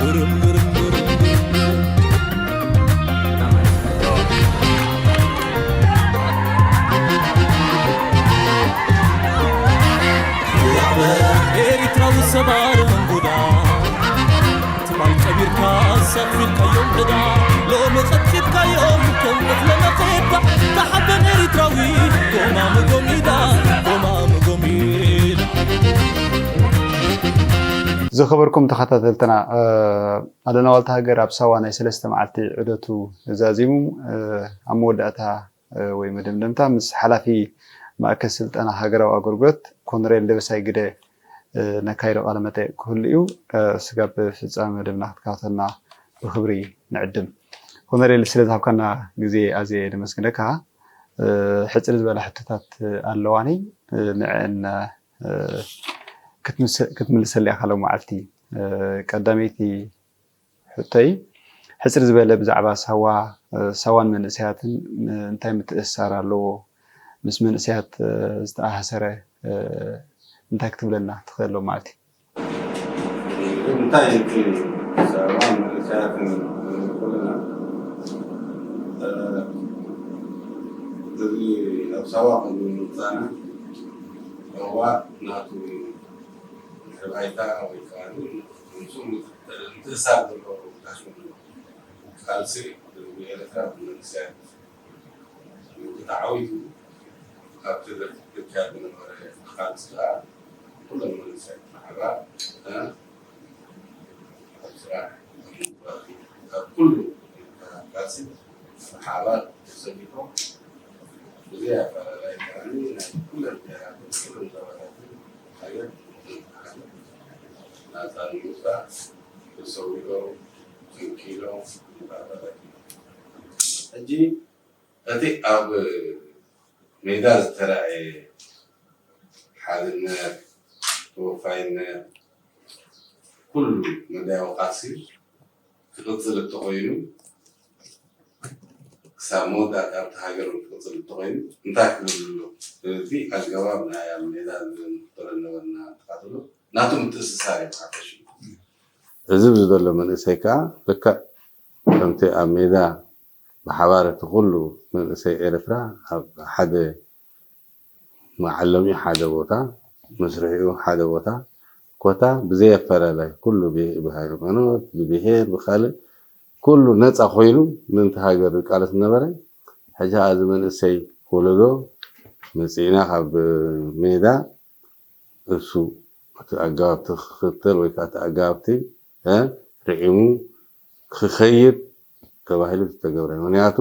ግርም ግርም ግርም ግርም። ኤሪትራዊ ሰባር መንጎዳ ትማል ቀቢርካ ኣሳኺልካዮም ዕዳ ሎሚ ቀጥቂጥካዮም ከም እኽሊ መኼዳ ተሓበን ኤሪትራዊ ጎማሙ ጎሚዳ ጎማሙ ጎሚዳ። ዝኸበርኩም ተኸታተልትና፣ ኣለና ዋልታ ሃገር ኣብ ሳዋ ናይ ሰለስተ መዓልቲ ዑደቱ ዛዚሙ፣ ኣብ መወዳእታ ወይ መደምደምታ ምስ ሓላፊ ማእከል ስልጠና ሃገራዊ ኣገልግሎት ኮሎኔል ደበሳይ ግደ ነካይዶ ቃለ መጠይቕ ክህሉ እዩ። ስጋብ ፍጻመ መደብና ክትከታተልና ብኽብሪ ንዕድም። ኮሎኔል፣ ስለ ዝሃብካና ግዜ ኣዝየ ነመስግነካ። ሕጽር ዝበላ ሕቶታት ኣለዋኒ፣ ንዐን ክትምልሰልያ ካልኦ መዓልቲ። ቀዳመይቲ ሕቶይ ሕጽር ዝበለ ብዛዕባ ሳዋ፣ ሳዋን መንእሰያትን እንታይ ምትእስሳር ኣለዎ? ምስ መንእሰያት ዝተኣሳሰረ እንታይ ክትብለና ትኽእል ሎ ማለት እዩ? እንታይ እቲ ሳዋን መንእሰያትን ዝብል ኩልና፣ እዚ ኣብ ሳዋ ክንብል ምምጻእና ሳዋ ናቱ ድሕሪ ባይታ ወይ ከዓ ንሱ ምትእስሳር ዘለዎ ቃልሲ ብኤርትራ ብመንእሰያት ተዓዊቱ ኣብቲ ዝካየድ ዝነበረ ቃልሲ ከዓ ኩሎም መንእሰያት ብሓባር ኣብ ስራሕ ኣብ ኩሉ ቃልሲ ብሓባር ተሰሊፎም ብዘይ ኣፈላላይ ከዓኒ ናይ ኩለን ብሄራትን ኩለን ዞባታትን ሃገር ናፃ ንምውፃእ ተሰዊኦም ተንኪሎም ይባባላት ሕጂ እቲ ኣብ ሜዳ ዝተራእየ ሓድነት፣ ተወፋይነት፣ ኩሉ መዳያዊ ቃልሲ ክቕፅል እንተኾይኑ፣ ክሳብ መወዳእታ ኣብቲ ሃገር እውን ክቕፅል እንተኾይኑ፣ እንታይ ክብል ኣሎ? ስለዚ ኣገባብ ናይ ኣብ ሜዳ ዝንፍጠረ ነበርና ተቃትሎ ናቱ ምትእስሳር እዩ ብሓፈሽኡ። እዚ ኣብዚ ዘሎ መንእሰይ ከዓ ልክዕ ከምቲ ኣብ ሜዳ ብሓባር እቲ ኩሉ መንእሰይ ኤርትራ ኣብ ሓደ መዓለሚኡ ሓደ ቦታ፣ መስርሒኡ ሓደ ቦታ፣ ኮታ ብዘይ ኣፈላላይ ኩሉ ብሃይማኖት፣ ብብሄር፣ ብካልእ ኩሉ ነፃ ኮይኑ ምእንቲ ሃገር ዝቃለስ ነበረ። ሕጂ እዚ መንእሰይ ወለዶ መፂእና ካብ ሜዳ እሱ እቲ ኣጋባብቲ ክኽተል ወይ ከዓ እቲ ኣጋባብቲ ርዒሙ ክኸይድ ተባሂሉ ዝተገብረ። ምክንያቱ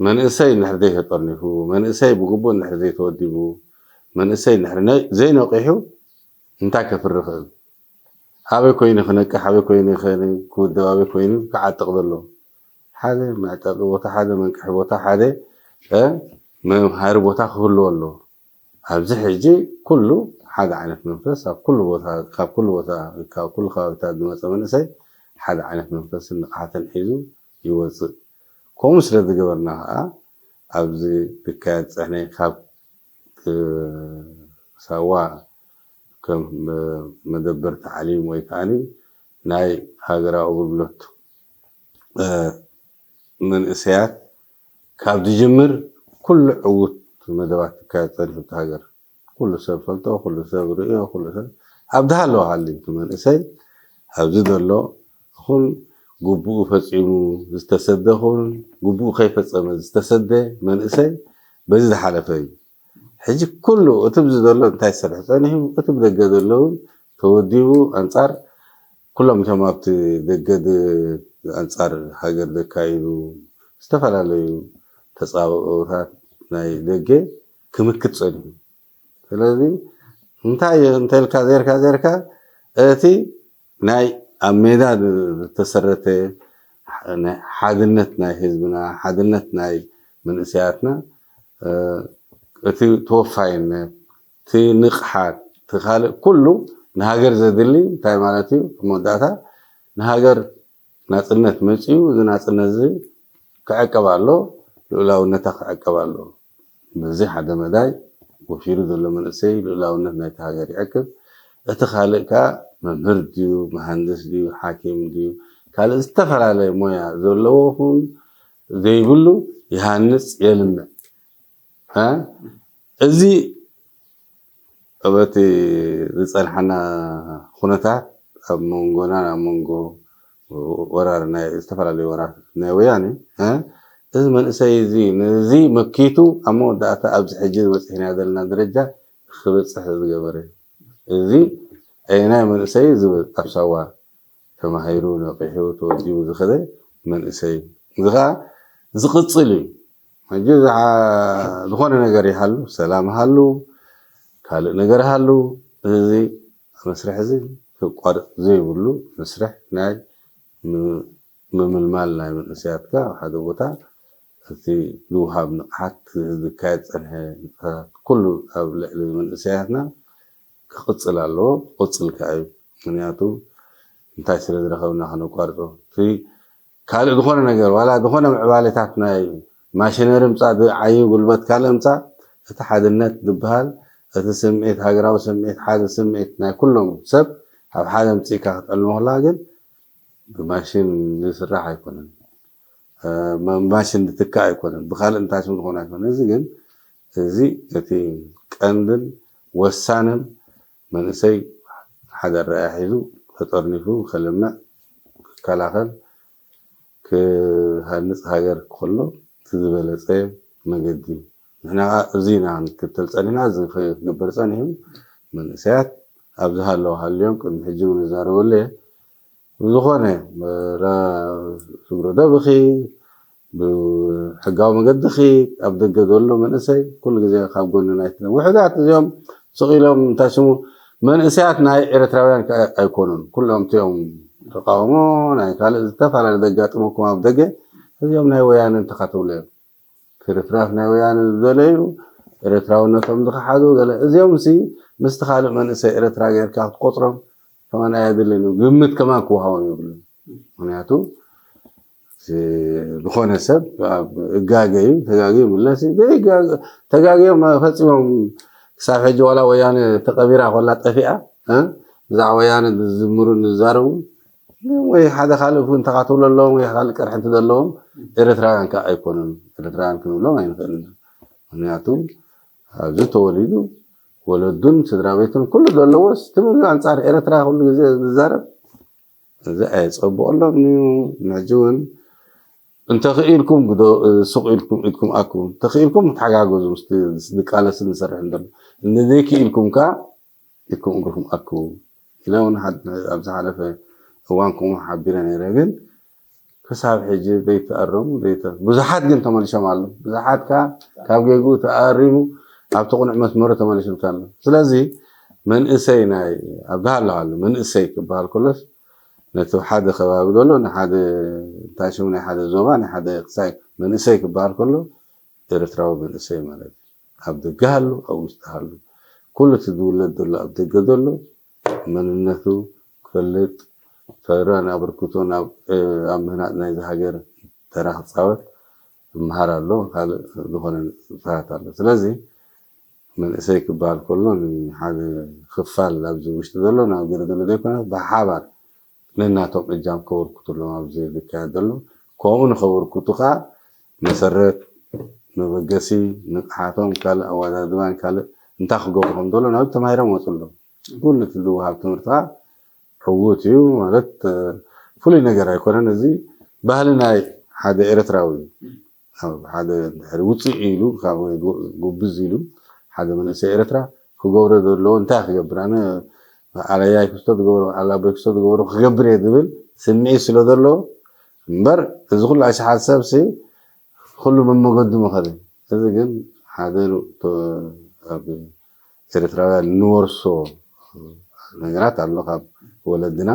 መንእሰይ እንድሕር ዘይተጠርኒፉ፣ መንእሰይ ብግቡእ እንድሕር ዘይተወዲቡ፣ መንእሰይ እንድሕር ዘይነቂሑ እንታይ ከፍሪ ይኽእል? ኣበይ ኮይኑ ክነቅሕ፣ ኣበይ ኮይኑ ክውድብ፣ ኣበይ ኮይኑ ክዓጥቕ ዘለዎ? ሓደ መዕጠቂ ቦታ፣ ሓደ መንቅሒ ቦታ፣ ሓደ መምሃሪ ቦታ ክህልዎ ኣለዎ። ኣብዚ ሕጂ ኩሉ ሓደ ዓይነት መንፈስ ኣብ ኩሉ ቦታ ካብ ኩሉ ቦታ ካብ ኩሉ ከባቢታት ዝመፀ መንእሰይ ሓደ ዓይነት መንፈስን ንቕሓትን ሒዙ ይወፅእ። ከምኡ ስለ ዝገበርና ከዓ ኣብዚ ክካየድ ዝፀንሐ ካብ ሳዋ ከም መደበር ታዕሊም ወይ ከዓ ናይ ሃገራዊ ኣገልግሎት መንእሰያት ካብ ዝጅምር ኩሉ ዕዉት መደባት ክካየድ ፀኒሑ ኣብቲ ሃገር። ኩሉ ሰብ ፈልጦ፣ ኩሉ ሰብ ርእዮ፣ ኩሉ ሰብ ኣብ ድሃለዋ ሃልዩ እቲ መንእሰይ ኣብዚ ዘሎ እኹል ግቡኡ ፈፂሙ ዝተሰደ ኹን ግቡኡ ከይፈፀመ ዝተሰደ መንእሰይ በዚ ዝሓለፈ እዩ። ሕጂ ኩሉ እቲ ኣብዚ ዘሎ እንታይ ዝሰርሕ ፀኒሑ እቲ ብደገ ዘሎ እውን ተወዲቡ ኣንፃር ኩሎም እቶም ኣብቲ ደገ ኣንፃር ሃገር ዘካይዱ ዝተፈላለዩ ተፃብኦታት ናይ ደገ ክምክት ፀኒሑ። ስለዚ እንታይ እንተልካ ዘርካ ዘርካ እቲ ናይ ኣብ ሜዳ ዝተሰረተ ሓድነት ናይ ህዝብና ሓድነት ናይ መንእሰያትና እቲ ተወፋይነት እቲ ንቕሓት እቲ ካልእ ኩሉ ንሃገር ዘድሊ እንታይ ማለት እዩ መወዳእታ ንሃገር ናፅነት መፅዩ እዚ ናፅነት እዚ ክዕቀብ ኣሎ ልኡላውነታ ክዕቀብ ኣሎ በዚ ሓደ መዳይ ወፊሩ ዘሎ መንእሰይ ልኡላውነት ናይቲ ሃገር ይዕቅብ እቲ ካልእ ከኣ መምህር ድዩ፣ መሃንድስ ድዩ፣ ሓኪም ድዩ፣ ካልእ ዝተፈላለየ ሞያ ዘለዎ ይኹን ዘይብሉ ይሃንጽ፣ የልምዕ። እ? እዚ ኣብ እቲ ዝጸንሓና ኩነታት ኣብ መንጎና፣ ኣብ መንጎ ወራር ናይ ዝተፈላለዩ ወራር ናይ ወያኔ፣ እ? እዚ መንእሰይ እዚ ነዚ መኪቱ ኣብ መወዳእታ ኣብዚ ሕጂ ዝበጽሕና ዘለና ደረጃ ክበጽሕ ዝገበረ እዩ። እዚ ኣየናይ መንእሰይ ዝብል ኣብ ሳዋ ተማሂሩ ነቂሑ ተወዲቡ ዝኸደ መንእሰይ እዩ። እዚ ኸዓ ዝቕጽል እዩ። ሕጂ ዝዓ-፣ ዝኾነ ነገር ይሃሉ፣ ሰላም ሃሉ፣ ካልእ ነገር ሃሉ፣ እዚ መስርሕ እዚ ክቋርጽ ዘይብሉ መስርሕ ናይ ም-፣ ምምልማል ናይ መንእሰያትካ ኣብ ሓደ ቦታ፣ እቲ ዝውሃብ ንቕሓት፣ ዝካየድ ጸንሐ ንጥፈታት ኩሉ ኣብ ልዕሊ መንእሰያትና ክቕጽል ኣለዎ፣ ክቕጽል ከኣ እዩ። ምኽንያቱ እንታይ ስለ ዝረኸብና ከነቋርጾ? እቲ ካልእ ዝኾነ ነገር፣ ዋላ ዝኾነ ምዕባሌታት ናይ ማሽነሪ ምጻእ፣ ዝዓዩ ጉልበት ካልእ ምጻእ፣ እቲ ሓድነት ዝበሃል፣ እቲ ስምዒት፣ ሃገራዊ ስምዒት፣ ሓደ ስምዒት ናይ ኩሎም ሰብ ኣብ ሓደ ኣምጺእካ ክትዕልሞ ከለኻ ግን ብማሽን ዝስራሕ ኣይኮነን። እ፣ ማ-፣ ማሽን ዝትካእ ኣይኮነን። ብኻልእ እንታይ ስም ዝኾነ ኣይኮነን። እዚ ግን፣ እዚ እቲ ቀንድን ወሳንን መንእሰይ ሓደ ኣረኣእያ ሒዙ ተጠርኒፉ ከልምዕ፣ ክከላኸል፣ ክሃንጽ ሃገር ከሎ እቲ ዝበለጸ መገዲ። ንሕና ኸኣ እዚ ኢና ክንክተል ጸኒሕና፣ እዚ ክግበር ጸኒሑ። መንእሰያት ኣብዚ ሃለዉ ሃልዮም ቅድሚ ሕጂ እውን ይዛረበሉ እየ። ብዝኾነ፣ ራ-፣ ስግረ ዶብ ኺድ፣ ብሕጋዊ መገዲ ኺድ፣ ኣብ ደገ ዘሎ መንእሰይ ኩሉ ግዜ ካብ ጎንና ኣይትነ-፣ ውሑዳት እዚኦም ስቕ ኢሎም እንታይ ሽሙ መንእሰያት ናይ ኤርትራውያን ከ-፣ ኣይኮኑን። ኩሎም እቲኦም ተቃውሞ ናይ ካልእ ዝተፈላለዩ ዘጋጥመኩም ኣብ ደገ፣ እዚኦም ናይ ወያነ እንተኻተብሉ እዮም። ፍርፍራፍ ናይ ወያነ ዝደለዩ፣ ኤርትራውነቶም ዝኸሓዱ፣ ገለ እዚኦም ሲ ምስቲ ካልእ መንእሰይ ኤርትራ ጌርካ ክትቆጽሮም ከማን ኣየድልን እዩ። ግምት ከማን ክወሃቦም የብሉን። ምኽንያቱ ሲ-፣ ዝኾነ ሰብ ኣብ እጋገ እዩ፣ ተጋግዩ ይምለስ እዩ። ዘይጋገ-፣ ተጋግዮም ፈጺሞም ክሳብ ሕጂ ዋላ ወያነ ተቐቢራ ኮላ ጠፊኣ፣ እ? ብዛዕባ ወያነ ዝዝምሩን ዝዛረቡ ወይ ሓደ ካልእ እውን ተኻትሎ ኣለዎም ወይ ካልእ ቅርሕንቲ ዘለዎም ኤርትራውያን ከኣ ኣይኮኑን። ኤርትራውያን ክንብሎም ኣይንኽእልን ኢና። ምኽንያቱ ኣብዚ ተወሊዱ ወለዱን ስድራ ቤቱን ኩሉ ዘለዎስ ትምህርቱ ኣንጻር ኤርትራ ኩሉ ግዜ ዝዛረብ፣ እዚ ኣየጸብቐሎም እዩ። ንሕጂ እውን እንተኽኢልኩም ግዶ-፣ ሱቕ ኢልኩም ኢድኩም ኣክቡ፣ እንተኽኢልኩም ተሓጋገዙ ምስቲ ዝቃለስን ዝሰርሕን ዘሎ፣ እንተዘይክኢልኩም ከኣ ኢድኩም እግርኩም ኣክቡ ኢለ እውን ሓድ-፣ ኣብ ዝሓለፈ እዋን ከምኡ ሓቢረ ነይረ። ግን ክሳብ ሕጂ ዘይተኣረሙ፣ ዘይተ-፣ ብዙሓት ግን ተመሊሶም ኣለዉ። ብዙሓት ከኣ ካብ ጌግኡ ተኣሪሙ ኣብቲ ቅኑዕ መስመሩ ተመሊሱልካ ኣሎ። ስለዚ መንእሰይ ናይ፣ ኣብዚ ኣሎ ኣሎ፣ መንእሰይ ክበሃል ከሎስ ነቲ ሓደ ከባቢ ዘሎ፣ ንሓደ እንታይ ሽሙ ናይ ሓደ ዞባ፣ ናይ ሓደ ክሳይ መንእሰይ ክበሃል ከሎ ኤርትራዊ መንእሰይ ማለት እዩ። ኣብ ደገ ሃሉ፣ ኣብ ውሽጢ ሃሉ፣ ኩሉ እቲ ዝውለድ ዘሎ ኣብ ደገ ዘሎ መንነቱ ክፈልጥ፣ ተራን ኣበርክቶን ኣብ፣ ኣብ ምህናጽ ናይዚ ሃገር ተራ ክጻወት ይመሃር ኣሎ። ካልእ ዝኾነ ንጥፈታት ኣሎ። ስለዚ መንእሰይ ክበሃል ከሎ ንሓደ ክፋል ኣብዚ ውሽጢ ዘሎ ናብ ገለ ዘሎ ዘይኮነ ብሓባር ነናቶም እጃም ከበርክቱ ኣለዎም ኣብዚ ዝካየድ ዘሎ። ከምኡ ንኸበርክቱ ከኣ መሰረት፣ መበገሲ፣ ንቕሓቶም፣ ካልእ ኣወዳድባን ካልእ እንታይ ክገብሩ ከም ዘሎ ናብ ተማሂሮም ወጹ ኣለዉ። ኩሉ እቲ ዝወሃብ ትምህርቲ ከኣ ዕዉት እዩ ማለት፣ እ፣ ፍሉይ ነገር ኣይኮነን። እዚ ባህሊ ናይ ሓደ ኤርትራዊ እዩ። ኣብ ሓደ ድሕሪ ውፅእ ኢሉ ካብ ጉ-፣ ጉብዝ ኢሉ ሓደ መንእሰይ ኤርትራ ክገብሮ ዘለዎ እንታይ ክገብር? ኣነ ዓለያይ ክስቶ ዝገብሮ፣ ዓላቦይ ክስቶ ዝገብሮ ክገብር እየ ዝብል ስምዒት ስለ ዘለዎ እምበር፣ እዚ ኩሉ ኣሽሓት ሰብሲ ኩሉ መመገዱ መኸደ። እዚ ግን ሓደ ተ-፣ ኣብ ኤርትራውያን ንወርሶ ነገራት ኣሎ ካብ ወለድና።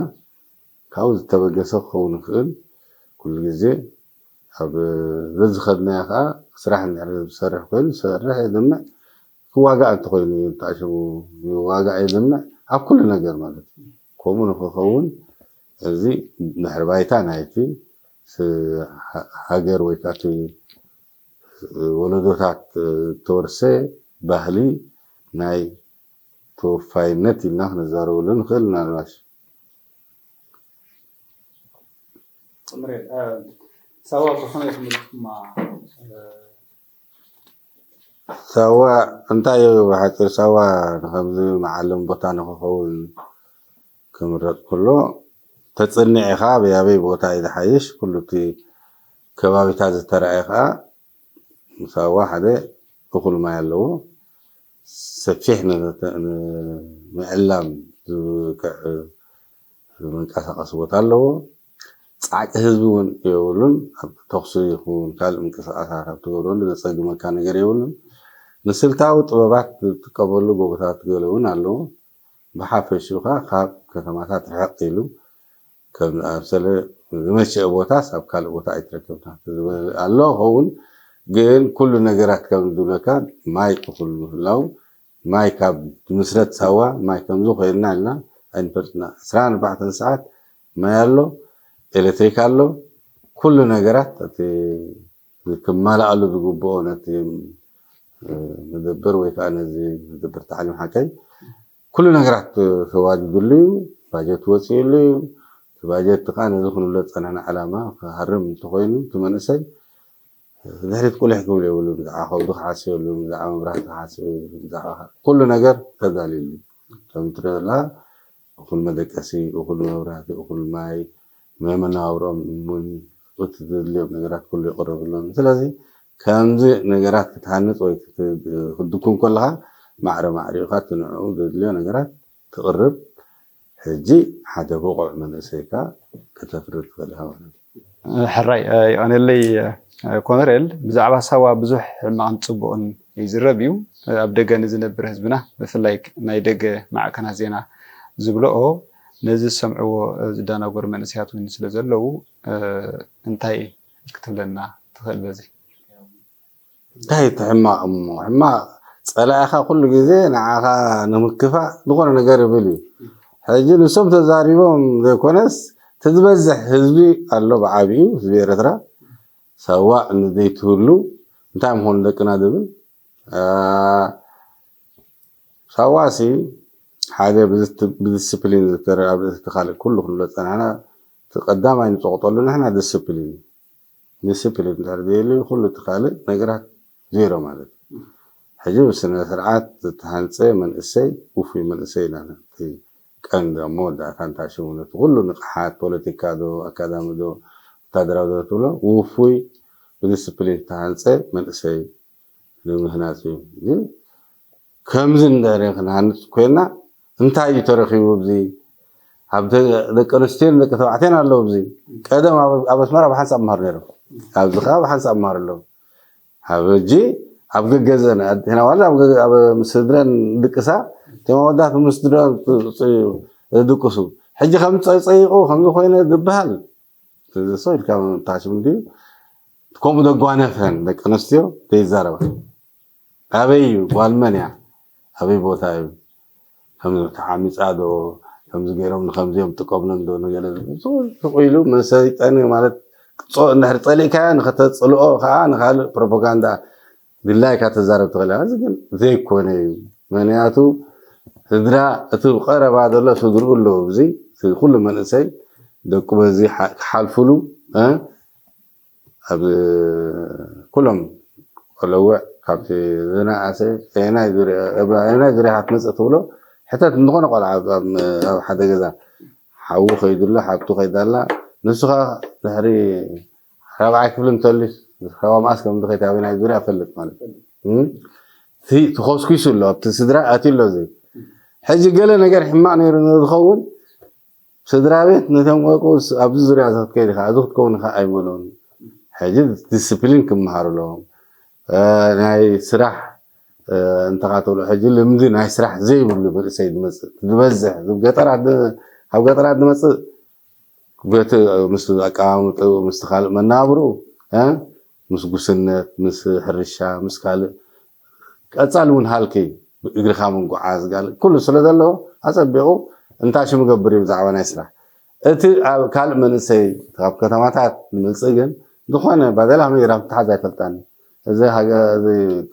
ካብኡ ዝተበገሰ ክኸውን ይኽእል። ኩሉ ግዜ ኣብ ዘዝኸድናዮ ከዓ ስራሕ እንድሕር ዝሰርሕ ኮይኑ፣ ዝሰርሕ የድምዕ፣ ክዋጋእ እንተኾይኑ እዩ ተኣሽሙ ይዋጋእ የድምዕ፣ ኣብ ኩሉ ነገር ማለት እዩ። ከምኡ ንክኸውን እዚ ድሕሪ ባይታ ናይቲ ስ-፣ ሃ-፣ ሃገር ወይ ከዓ እቲ ወለዶታት እተወርሰ ባህሊ ናይ ተወፋይነት ኢልና ክንዛረበሉ ንኽእል። ምናልባሽ ጥምሬ ሳዋ ብኸመይ ክምልኩማ ሳዋ እንታይ እዩ? ብሓፂር ሳዋ ንከምዚ መዓለም ቦታ ንክኸውን ክምረፅ ከሎ ተፅኒዕ ኢኻ ብያበይ ቦታ እዩ ዝሓይሽ። ኩሉ እቲ ከባቢታት ዝተረኣየ ከዓ ሳዋ ሓደ እኹል ማይ ኣለዎ። ሰፊሕ ንምዕላም ዝብቅዕ መንቀሳቐሲ ቦታ ኣለዎ። ፃዕቂ ህዝቢ እውን የብሉን። ኣብ ተኽሲ ይኹን ካልእ ምንቅስቃሳት ኣብ ትገብረሉ ዘፀግመካ ነገር የብሉን። ንስልታዊ ጥበባት ዝጥቀመሉ ጎቦታት ገለ እውን ኣለዎ። ብሓፈሽኡ ከዓ ካብ ከተማታት ርሕቕ ኢሉ ከም ዝኣምሰለ ዝመቸአ ቦታስ ኣብ ካልእ ቦታ ኣይትረከብና ኣሎ ኸውን። ግን ኩሉ ነገራት ከም ዝብለካ ማይ እኹል ምህላው ማይ ካብ ዝምስረት ሳዋ ማይ ከምዚ ኮይንና ኢልና ኣይንፈልጥና። ዕስራን ኣርባዕተን ሰዓት ማይ ኣሎ፣ ኤሌክትሪክ ኣሎ፣ ኩሉ ነገራት እቲ ክመላኣሉ ዝግብኦ ነቲ መደብር ወይ ከዓ ነዚ መደብር ታዕሊም ሓቀይ ኩሉ ነገራት ተዋዲድሉ እዩ። ባጀት ወፂእሉ እዩ። እቲ ባጀት ከዓ ነዚ ክንብሎ ዝፀናሕና ዕላማ ክሃርም እንተኮይኑ እቲ መንእሰይ ድሕሪት ቁሊሕ ክብል የብሉን። ብዛዕባ ከብዱ ክሓስብ የብሉን። ብዛዕባ መብራህቲ ክሓስብ የብሉን። ብዛዕባ ኩሉ ነገር ተዳልዩሉ ከምትረላ እኹል መደቀሲ፣ እኹል መብራህቲ፣ እኹል ማይ፣ ናይ መነባብሮኦም እውን እቲ ዘድልዮም ነገራት ኩሉ ይቕረብሎም። ስለዚ ከምዚ ነገራት ክትሃንፅ ወይ ክትድኩም ከለካ ማዕረ ማዕሪኡ ኢኻ እቲ ንዕኡ ዘድልዮ ነገራት ትቕርብ። ሕጂ ሓደ ብቑዕ መንእሰይካ ከተፍሪ ትኽእል ኢኻ ማለት እዩ። ሕራይ የቐነለይ ኮነሬል። ብዛዕባ ሳዋ ብዙሕ ሕማቕን ፅቡቕን ይዝረብ እዩ። ኣብ ደገ ንዝነብር ህዝብና ብፍላይ ናይ ደገ ማዕከናት ዜና ዝብልኦ ነዚ ዝሰምዕዎ ዝዳናጎር መንእሰያት እውን ስለ ዘለዉ እንታይ ክትብለና ትኽእል በዚ? እንታይ እቲ ሕማቕ እሞ? ሕማቕ ጸላኢኻ ኩሉ ግዜ ንዓኻ ንምክፋእ ዝኾነ ነገር ይብል እዩ። ሕጂ ንሶም ተዛሪቦም ዘይኮነስ እቲ ዝበዝሕ ህዝቢ ኣሎ ብዓቢኡ ህዝቢ ኤርትራ ሳዋ እንዘይትህሉ እንታይ ምኾኑ ደቅና ዝብል ሳዋ ሲ ሓደ ብዲስፕሊን ዝተረ ኣብ እቲ ካልእ ኩሉ ክንብሎ ጸናሕና እቲ ቀዳማይ ንጸቕጠሉ ንሕና ዲስፕሊን ዲስፕሊን እንድሕር ዘየሉ ኩሉ እቲ ካልእ ነገራት ዜሮ ማለት እዩ። ሕጂ ብስነ ስርዓት ዝተሃንፀ መንእሰይ ውፉይ መንእሰይ ኢና ቀንዲ ኣብ መወዳእታ እንታ ሽሙ ነቲ ኩሉ ንቕሓት ፖለቲካ ዶ ኣካዳሚ ዶ ወታደራዊ ዶ ትብሎ ውፉይ ብዲስፕሊን ዝተሃንፀ መንእሰይ ንምህናፅ እዩ። ግን ከምዚ እንድሕር ክንሃንፅ ኮይና እንታይ እዩ ተረኪቡ? ኣብዚ ኣብ ደቂ ኣንስትዮን ደቂ ተባዕትዮን ኣለዉ። ኣብዚ ቀደም ኣብ ኣስመራ ብሓንሳብ መሃሩ ነይሮም። ኣብዚ ከዓ ብሓንሳብ መሃሩ ኣለዉ። ኣብ ሕጂ ኣብ ገገዘን ኣዴና ዋላ ኣብ ምስ ስድረን ድቅሳ እቶም ኣወዳት ምስ ስድረን ዝድቅሱ ሕጂ ከም ፀይፀይቁ ከምዚ ኮይነ ዝበሃል እዚ ሰው ኢልካ ታሽም እንዲ ከምኡ ደጓነፈን ደቂ ኣንስትዮ ዘይዛረባ ኣበይ እዩ ጓል መን እያ ኣበይ ቦታ እዩ ከምዚ ተሓሚፃ ዶ ከምዚ ገይሮም ንከምዚኦም ጥቀብሎም ዶ ንገለ ስቕ ኢሉ መሰይጠኒ ማለት እንድሕር ፀሊእካዮ ንከተፅልኦ ከዓ ንካልእ ፕሮፓጋንዳ ድላይካ ተዛረብ ትኽእል እዚ ግን ዘይኮነ እዩ ምክንያቱ ስድራ እቲ ቀረባ ዘሎ ስድርኡ ኣለዎ እዚ ኩሉ መንእሰይ ደቁ በዚ ክሓልፍሉ ኣብ ኩሎም ቆለውዕ ካብቲ ዝነኣሰ ናይ ዙርያ ክትመፅእ ትብሎ ሕተት እንተኾነ ቆልዓ ኣብ ሓደ ገዛ ሓዉ ከይዱ ኣሎ ሓብቱ ከይዳ ኣላ ንሱ ከዓ ድሕሪ ራብዓይ ክፍሊ እንተልዩ ካብ መኣስ ከም ዝኸይድ ኣበይ ናይ ዙርያ ፈልጥ ማለት እዩ ትኾስኪሱ ኣሎ ኣብቲ ስድራ ኣትዩ ኣሎ እዚ ሕጂ ገለ ነገር ሕማቕ ነይሩ ዝኸውን ስድራ ቤት ነቶም ቆልቁ ኣብዚ ዙርያ እዚ ክትከይድ ኢኻ እዚ ክትከውን ኢኻ ኣይበሎን ሕጂ ዲስፕሊን ክመሃርሎም ናይ ስራሕ እንተኻተሉ ሕጂ ልምዲ ናይ ስራሕ ዘይብሉ መንእሰይ ዝመፅእ ዝበዝሕ ኣብ ገጠራት ዝመፅእ በቲ ምስ ኣቀማምጥኡ ምስ ካልእ መናብርኡ ምስ ጉስነት ምስ ሕርሻ ምስ ካልእ ቀፃሊ እውን ሃልኪ እግርኻ ምንጉዓዝ ጋል ኩሉ ስለ ዘለዎ ኣፀቢቑ እንታይ ሽም ገብር እዩ ብዛዕባ ናይ ስራሕ እቲ ኣብ ካልእ መንእሰይ ካብ ከተማታት ዝመፅእ ግን ዝኾነ ባደላ ከመይ ጌራ ምትሓዝ ኣይፈልጣን እዚ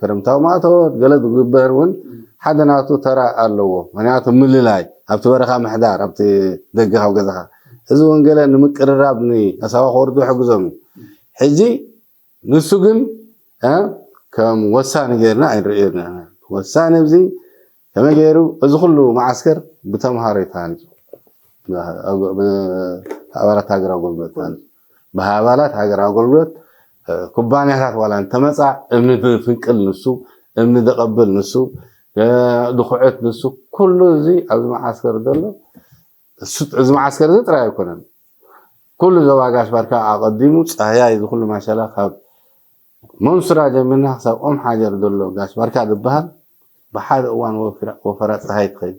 ክረምታዊ ማእቶት ገለ ዝግበር እውን ሓደ ናቱ ተራ ኣለዎ። ምክንያቱ ምልላይ ኣብቲ በረኻ ምሕዳር ኣብቲ ደገ ካብ ገዛኻ እዚ እውን ገለ ንምቅርራብ ንኣሳዋ ክወርዱ ይሕግዞም እዩ። ሕጂ ንሱ ግን ከም ወሳኒ ገይርና ኣይንርእዮ። ወሳኒ እዚ ከመይ ገይሩ እዚ ኩሉ መዓስከር ብተምሃሮ እዩ ተሃኒፁ። ኣባላት ሃገር ኣገልግሎት ማለት ብኣባላት ሃገር ኣገልግሎት ኩባንያታት ዋላ እንተመፃ እምኒ ዝፍንቅል ንሱ፣ እምኒ ዘቐብል ንሱ፣ ድኩዐት ንሱ፣ ኩሉ እዚ ኣብዚ መዓስከር ዘሎ እዚ መዓስከር እዚ ጥራይ ኣይኮነን። ኩሉ ዞባ ጋሽ ባርካ ኣቐዲሙ ፃህያይ እዚ ኩሉ ማሻላ ካብ መንሱራ ጀሚርና ክሳብ ኦም ሓጀር ዘሎ ጋሽ ባርካ ዝበሃል ብሓደ እዋን ወፈራ ፀሃይ ትኸይድ፣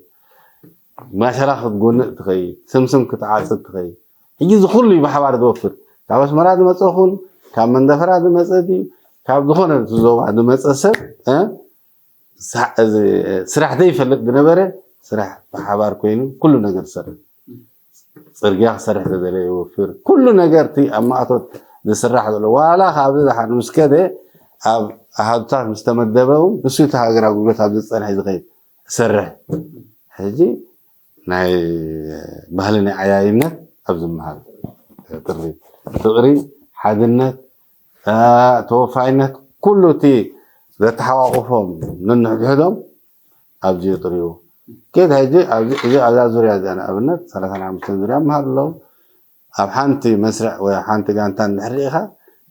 ማሻላ ክትጎንእ ትኸይድ፣ ስምስም ክትዓፅድ ትኸይድ። ሕጂ እዚ ኩሉ እዩ ብሓባር ዝወፍር። ካብ ኣስመራ ዝመፀ ኹን ካብ መንደፈራ ዝመፀ ድዩ ካብ ዝኾነ ዞባ ዝመፀ ሰብ ስራሕ ዘይፈልጥ ዝነበረ ስራሕ ብሓባር ኮይኑ ኩሉ ነገር ዝሰርሕ፣ ፅርግያ ክሰርሕ ተደለየ ይወፍር። ኩሉ ነገር እቲ ኣብ ማእቶት ዝስራሕ ዘሎ ዋላ ካብዚ ዝሓን ምስ ከደ ኣብ ኣሃዱታት ምስ ተመደበ እውን ንሱ እቲ ሃገር ኣገልግሎት ኣብዚ ዝፀንሐ ዝኸይድ ዝሰርሕ። ሕጂ ናይ ባህሊ ናይ ዓያይነት ኣብ ዝመሃል ጥሪ፣ ፍቕሪ፣ ሓድነት፣ ተወፋይነት ኩሉ እቲ ዘተሓቋቁፎም ነንሕድሕዶም ኣብዚ የጥርዩ። ከይድ ሕጂ ኣብዚ እዛ ዙርያ እዚኣ ንኣብነት ሰላሳን ሓሙሽተን ዙርያ መሃር ኣለዉ። ኣብ ሓንቲ መስርዕ ወይ ኣብ ሓንቲ ጋንታ እንድሕር ርኢኻ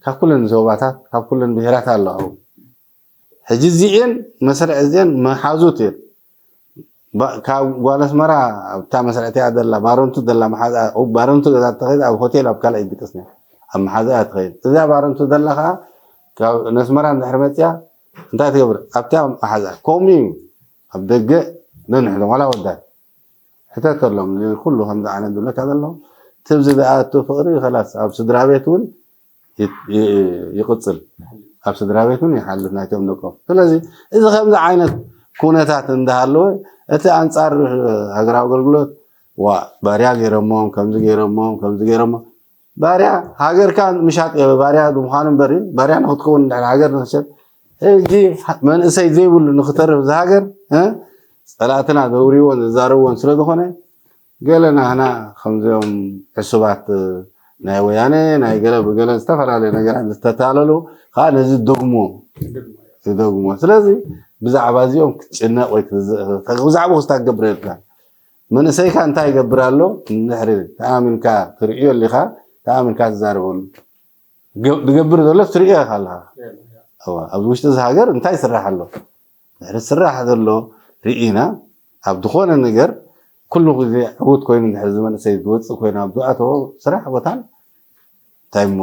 ካብ ኩለን ዞባታት ካብ ኩለን ብሄራት ኣለዉ። ሕጂ እዚኤን መስርዕ እዚኤን መሓዙት እየን። ካብ ጓል ኣስመራ ኣብታ መስርዕቲያ ዘላ ባረንቱ ዘላ መሓዛ ባረንቱ ገዛ ተኸይድ ኣብ ሆቴል ኣብ ካልእ ይግጠስና ኣብ መሓዛ እያ ትኸይድ። እዛ ባረንቱ ዘላ ከዓ ካብ ነስመራ እንድሕር መፅያ እንታይ ትገብር ኣብታ መሓዛ ከምኡ እዩ። ኣብ ደገ ነንሕዶ ዋላ ወዳት ሕተተሎም ኩሉ ከምዚ ዓይነት ዝብለካ ዘለኹ ትብዚ ዝኣቱ ፍቕሪ ከላስ ኣብ ስድራ ቤት እውን ይቕፅል ኣብ ስድራ ቤት እውን ይሓልፍ ናይቶም ደቆም። ስለዚ እዚ ከምዚ ዓይነት ኩነታት እንዳሃለወ እቲ ኣንፃር ሃገራዊ ኣገልግሎት ዋ ባርያ ገይረሞም ከምዚ ገይረሞም ከምዚ ገይረሞ ባርያ ሃገርካ ምሻጥ ባርያ ምዃኑ እምበር ባርያ ንክትከውን እንድሕር ሃገር ንክሸጥ ሕጂ መንእሰይ ዘይብሉ ንክተርፍ እዚ ሃገር ፀላእትና ዘውርይዎን ዝዛረብዎን ስለዝኾነ ገለ ናህና ከምዚኦም ዕሱባት ናይ ወያነ ናይ ገለ ብገለ ዝተፈላለዩ ነገራት ዝተታለሉ ከዓ ነዚ ይደግምዎ ይደግምዎ። ስለዚ ብዛዕባ እዚኦም ክትጭነቕ ወይ ብዛዕባ ክስታ ክገብር የብልካን። መንእሰይካ እንታይ ይገብር ኣሎ እንድሕሪ ተኣሚንካ ትርእዮ ኣሊኻ ተኣሚንካ ትዛረበሉ ዝገብር ዘሎ ትርእዮ ኢኻ ኣለኻ። ኣብዚ ውሽጢ እዚ ሃገር እንታይ ይስራሕ ኣሎ? ድሕሪ ዝስራሕ ዘሎ ርኢና ኣብ ዝኾነ ነገር ኩሉ ግዜ ዕዉት ኮይኑ ድሕሪ እዚ መንእሰይ ዝወፅእ ኮይኑ ኣብ ዝኣተዎ ስራሕ ቦታን እንታይ እሞ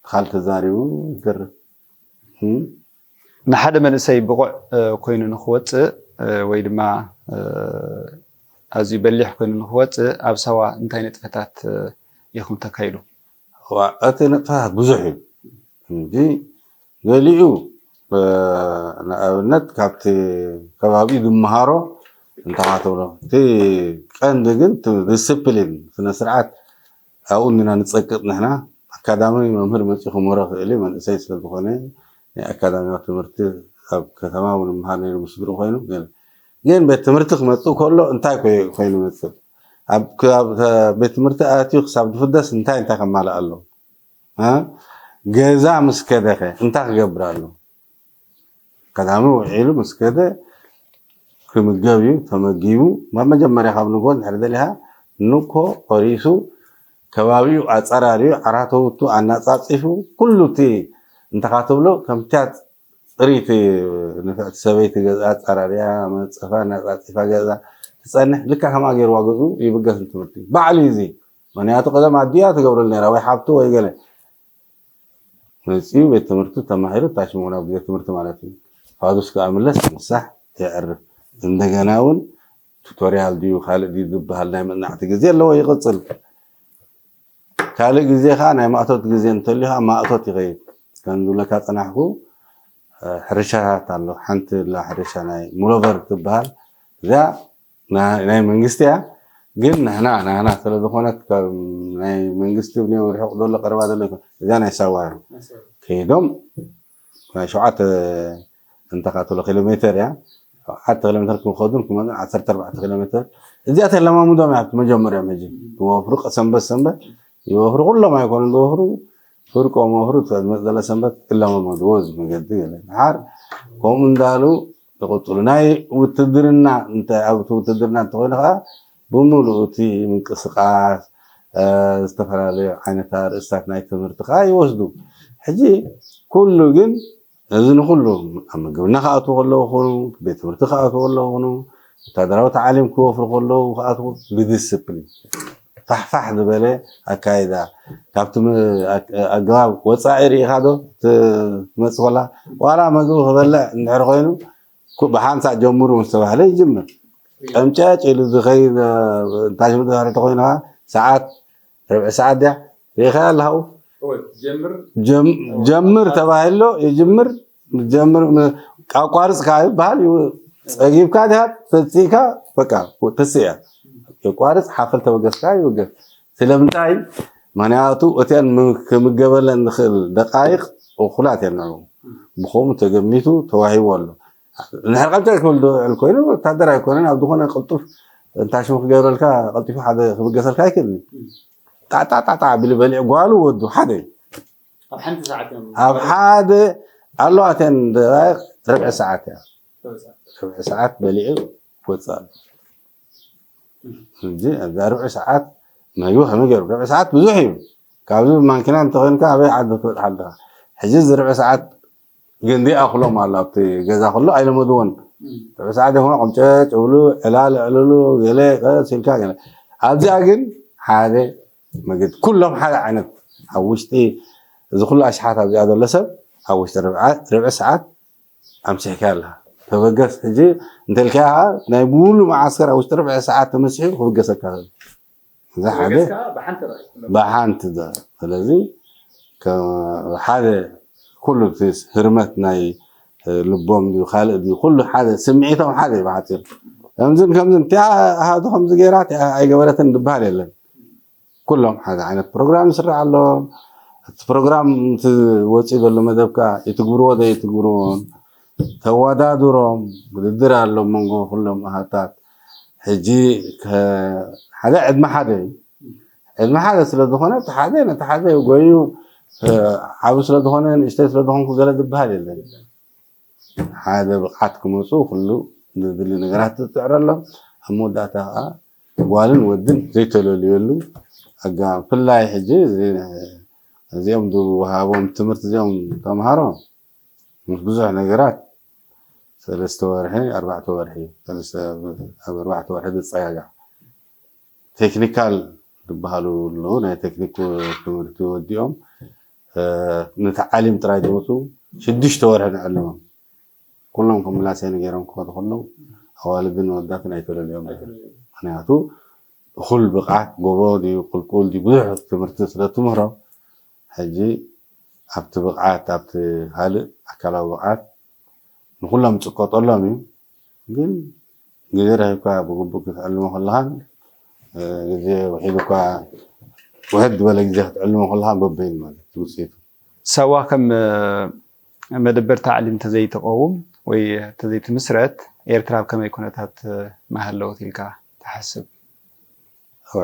ትኻል ተዛሪቡ ይገርም። ንሓደ መንእሰይ ብቑዕ ኮይኑ ንክወፅእ ወይ ድማ ኣዝዩ በሊሕ ኮይኑ ንክወፅእ ኣብ ሳዋ እንታይ ንጥፈታት ኢኹም ተካይዱ? እቲ ንጥፈታት ብዙሕ እዩ እንጂ ገሊኡ ንኣብነት ካብቲ ከባቢኡ ዝመሃሮ እንተኻትብሎ እቲ ቀንዲ ግን ዲስፕሊን ስነ ስርዓት ኣብኡ እንዲና ንፀቅጥ ንሕና ኣካዳሚ መምህር መፂኡ ክምህሮ ክእል መንእሰይ ስለዝኾነ ናይ ኣካዳሚያዊ ትምህርቲ ኣብ ከተማ እውን መሃር ነይሩ ምስድሩ ኮይኑ ግን ቤት ትምህርቲ ክመፅእ ከሎ እንታይ ኮይኑ መፅእ ኣብ ቤት ትምህርቲ ኣትዩ ክሳብ ዝፍደስ እንታይ እንታይ ከማልእ ኣሎ ገዛ ምስ ከደኸ እንታይ ክገብር ኣሎ ቀዳሚ ውዒሉ ምስ ከደ ክምገብ እዩ ተመጊቡ መጀመርያ ካብ ንጎ ድሕሪ ደሊኻ ንኮ ቆሪሱ ከባቢኡ ኣፀራሪዩ ዓራተውቱ ኣናፃፂፉ ኩሉ እቲ እንተኻ ትብሎ ከምቲያ ፅሪቲ ንፍዕቲ ሰበይቲ ገዛ ኣፀራሪያ መፀፋ ኣናፃፂፋ ገዛ ትፀንሕ ልካ ከምኣ ገይርዋ ገዝኡ ይብገስ ንትምህርቲ ባዕሉ እዩ እዚ ምክንያቱ ቀደም ኣዲያ ትገብረሉ ነራ ወይ ሓብቱ ወይ ገለ መፂኡ ቤት ትምህርቲ ተማሂሩ ታሽሙ ናብ ግዜ ትምህርቲ ማለት እዩ ፋዱስ ከዓ ምለስ ምሳሕ የዕርፍ እንደገና እውን ቱቶሪያል ድዩ ካልእ ድዩ ዝበሃል ናይ መፅናዕቲ ግዜ ኣለዎ ይቕፅል ካልእ ግዜ ከዓ ናይ ማእቶት ግዜ እንተልዩ ከዓ ማእቶት ይኸይድ ከም ዝብለካ ፀናሕኩ ሕርሻታት ኣሎ ሓንቲ ላ ሕርሻ ናይ ሙሎቨር ትበሃል እዚኣ ናይ መንግስቲ እያ ግን ንሕና ናህና ስለ ዝኾነት ናይ መንግስቲ ርሑቕ ዘሎ ቀረባ ዘሎ እዚኣ ናይ ሳዋ ከይዶም ናይ ሸውዓተ እንተኻትሎ ኪሎ ሜተር እያ ኣርባዕተ ኪሎ ሜትር ክኸዱን ክመፁን ዓሰርተ ኣርባዕተ ኪሎ ሜትር እዚኣ ተለማምዶም እያ። ኣብቲ መጀመርያ መጂ ክወፍሩ ቀ- ሰንበት ሰንበት ይወፍሩ። ኩሎም ኣይኮኑን ዝወፍሩ፣ ፍርቆም ወፍሩ። ዝመፅ ዘለ ሰንበት ክለማመድዎ እዚ መገዲ ገለ ድሓር ከምኡ እንዳሉ ይቕፅሉ። ናይ ውትድርና እንተ ኣብቲ ውትድርና እንተኮይኑ ከዓ ብምሉእ እቲ ምንቅስቃስ፣ እ፣ ዝተፈላለዩ ዓይነት ኣርእስታት ናይ ትምህርቲ ከዓ ይወስዱ። ሕጂ ኩሉ ግን እዚ ንኩሉ ኣብ ምግብና ክኣትዉ ከለዉ ይኹኑ፣ ቤት ትምህርቲ ክኣትዉ ከለዉ ይኹኑ፣ ወታደራዊ ታዕሊም ክወፍሩ ከለዉ ክኣትዉ ብዲስፕሊን ፋሕፋሕ ዝበለ ኣካይዳ ካብቲ ም- ኣግ- ኣገባብ ወፃኢ ርኢኻ ዶ ት- ትመፅእ ኮላ ዋላ መግቢ ክበልዕ እንድሕር ኮይኑ ኩ- ብሓንሳእ ጀምሩ ምስ ተባህለ ይጅምር። ቀምጨጭ ኢሉ ዝኸይድ እንታይ ሽሙ ድሕሪ ተኮይኑ ከዓ ሰዓት ርብዒ ሰዓት ድያ ርኢኻ ኣለሃው ጀምር ተባሂሎ ይጅምር ጀምር ኣቋርፅ ከዓ ይበሃል። ፀጊብካ ድያ ተፅኢካ በቃ ተስእያ የቋርፅ ሓፈል ተበገስካ ይበገስ። ስለምንታይ? ምክንያቱ እቲአን ክምገበለን ንክእል ደቃይቅ እኩላት እየን ንዕኡ ብከምኡ ተገሚቱ ተዋሂቡ ኣሎ። ንድሕር ቀምጨ ክብል ዝውዕል ኮይኑ ወታደር ኣይኮነን ኣብ ዝኾነ ቅልጡፍ እንታይ ሽሙ ክገብረልካ ቀልጢፉ ሓደ ክብገሰልካ ኣይክእልን። ጣጣጣጣ ቢሉ በሊዕ ጓሉ ወዱ ሓደ ኣብ ሓደ ኣለዋተን ደቃይቅ ርብዒ ሰዓት እያ። ርብዒ ሰዓት በሊዑ ይወፅእ ኣሎ። ሕጂ ኣብዛ ርብዒ ሰዓት መግቢ ከመይ ገይሩ ርብዒ ሰዓት ብዙሕ እዩ። ካብዚ ማንኪና እንተኮይንካ ኣበይ ዓዲ ክትበፅሕ ኣለካ። ሕጂ እዚ ርብዒ ሰዓት ግን ዲኣ ክሎም ኣሎ ኣብቲ ገዛ ከሎ ኣይለመድዎን። ርብዒ ሰዓት ይኮነ ቆምጨጭ እብሉ ዕላል ዕልሉ ገለ ቀስ ኢልካ ገለ ኣብዚኣ ግን ሓደ መገዲ ኩሎም ሓደ ዓይነት ኣብ ውሽጢ እዚ ኩሉ ኣሽሓት ኣብዚኣ ዘሎ ሰብ ኣብ ውሽጢ ርብዒ ሰዓት ኣምሲሕካ ኣለካ። ተበገስ ሕጂ እንተልካ ናይ ሙሉ መዓስከር ኣብ ውሽጢ ርብዒ ሰዓት ተመሲሑ ክብገሰካ እዛ ሓደ ብሓንቲ ስለዚ ሓደ ኩሉ ህርመት ናይ ልቦም ድዩ ካልእ ድዩ ኩሉ ሓደ ስምዒቶም ሓደ ብሓፂር ከምዝን ከምዝን እቲኣ ኣሃዱ ከምዚ ገይራ እቲኣ ኣይገበረትን ዝበሃል የለን። ኩሎም ሓደ ዓይነት ፕሮግራም ይስራሕ ኣሎ። እቲ ፕሮግራም እቲ ወፂኡ ዘሎ መደብካ ይትግብርዎ ዘይትግብርዎን ተወዳድሮም ውድድር ኣሎ መንጎ ኩሎም ኣሃታት። ሕጂ ሓደ ዕድመ ሓደ እዩ። ዕድመ ሓደ ስለዝኾነ እቲ ሓደ ነቲ ሓደ ጎዩ ዓብ ስለዝኾነ ንእሽተይ ስለዝኾንኩ ገለ ዝበሃል የለን። ሓደ ብቕዓት ክመፁ ኩሉ ዝድሊ ነገራት ትፅዕረሎም ኣብ መወዳእታ ከዓ ጓልን ወድን ዘይተለልየሉ ኣጋ ብፍላይ ሕጂ እዚኦም ዝወሃቦም ትምህርቲ እዚኦም ተምሃሮ ምስ ብዙሕ ነገራት ሰለስተ ወርሒ ኣርባዕተ ወርሒ ኣብ ኣርባዕተ ወርሒ ዝፀጋጋዕ ቴክኒካል ዝበሃሉ ኣለዉ ናይ ቴክኒክ ትምህርቲ ወዲኦም ንተዓሊም ጥራይ ዝመፁ ሽዱሽተ ወርሒ ንዕልሞም ኩሎም ከም ምላሴ ነገሮም ክኸዱ ከለዉ ኣዋልድን ወዳትን ኣይተለልዮም ምክንያቱ እኹል ብቕዓት ጎቦ ድዩ ቁልቁል ድዩ ብዙሕ ትምህርቲ ስለ ትምህሮም ሕጂ ኣብቲ ብቕዓት ኣብቲ ካልእ ኣካላዊ ብቕዓት ንኩሎም ዝፅቀጠሎም እዩ። ግን ግዜ ረኺብካ ብግቡእ ክትዕልሞ ከለኻን ግዜ ውሒዱ እኳ ውሕድ ዝበለ ግዜ ክትዕልሞ ከለኻ በበይን ማለት ውፅኢቱ ሳዋ ከም መደበር ታዕሊም ተዘይትቀውም ወይ ተዘይትምስረት ኤርትራ ኣብ ከመይ ኩነታት ምሃለወት ኢልካ ትሓስብ?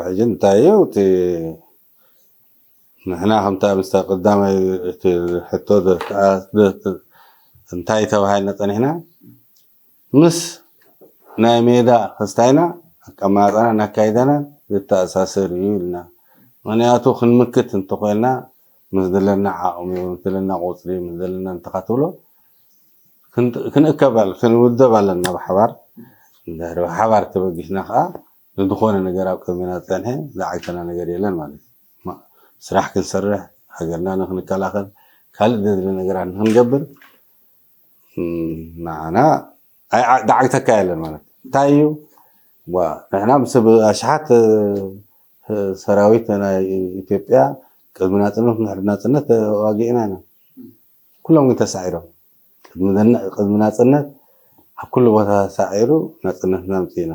ሕጂ እንታይ እዩ እቲ ንሕና ከምታ ምስታ ቀዳማይ እቲ ሕቶ እንታይ ተባሂልና ፀኒሕና ምስ ናይ ሜዳ ክስታይና ኣቀማጣና እናካይዳና ዝተኣሳሰር እዩ ኢልና ምክንያቱ ክንምክት እንተኮይልና ምስ ዘለና ዓቕሚ ምስ ዘለና ቁፅሪ ምስ ዘለና እንተካትብሎ ክንእከብ ክንውደብ ኣለና ብሓባር እንድሕር ብሓባር ተበጊስና ከዓ ንዝኾነ ነገር ኣብ ቅድሚና ዝፀንሐ ዝዓግተና ነገር የለን ማለት እዩ ስራሕ ክንሰርሕ ሃገርና ንክንከላኸል ካልእ ዘድሊ ነገራት ንክንገብር ንዓና ዳዓግተካ የለን ማለት እንታይ እዩ ንሕና ምስ ኣሽሓት ሰራዊት ናይ ኢትዮጵያ ቅድሚ ናፅነት ንድሕሪ ናፅነት ተዋጊእና ኢና ኩሎም ግን ተሳዒሮም ቅድሚ ናፅነት ኣብ ኩሉ ቦታ ተሳዒሩ ናፅነትና ኣምፂእና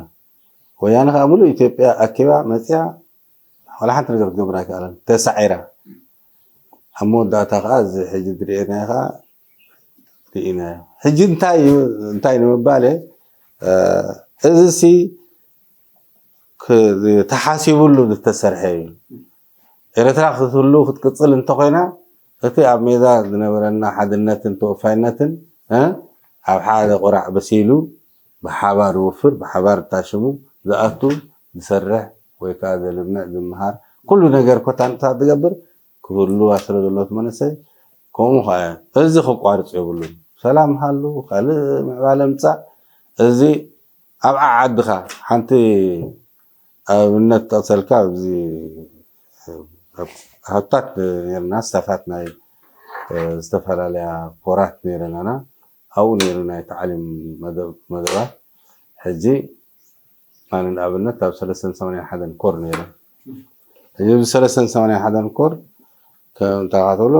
ወያነ ከዓ ሙሉእ ኢትዮጵያ ኣኪባ መፅያ ዋላ ሓንቲ ነገር ክትገብር ኣይከኣለን ተሳዒራ ኣብ መወዳእታ ከዓ እዚ ሕጂ ዝርኤናዮ ከዓ ርኢናዮ ሕጂ እንታይ እንታይ ንምባል እዚ ሲ ተሓሲብሉ ዝተሰርሐ እዩ። ኤርትራ ክትህሉ ክትቅፅል እንተኮይና እቲ ኣብ ሜዳ ዝነበረና ሓድነትን ተወፋይነትን ኣብ ሓደ ቁራዕ በሲሉ ብሓባር ዝወፍር ብሓባር ታሽሙ ዝኣቱ ዝሰርሕ ወይ ከዓ ዘልምዕ ዝምሃር ኩሉ ነገር ኮታንታት ዝገብር ክህሉ ኣስረ ዘለዎት መንእሰይ ከምኡ ከዓ እዚ ክቋርፅ የብሉን። ሰላም ሃሉ ካልእ ምዕባለ ምፃእ እዚ ኣብ ዓዓድኻ ሓንቲ ኣብነት ጠቕሰልካ ኣብዚ ሃብታት ነርና ስታፋት ናይ ዝተፈላለያ ኮራት ነይረናና ኣብኡ ነይሩ ናይ ተዓሊም መደባት ሕጂ ኣነ ንኣብነት ኣብ ሰለስተን ሰማንያን ሓደን ኮር ነይረ ሕጂ እዚ ሰለስተን ሰማንያን ሓደን ኮር ከምታኻተሎ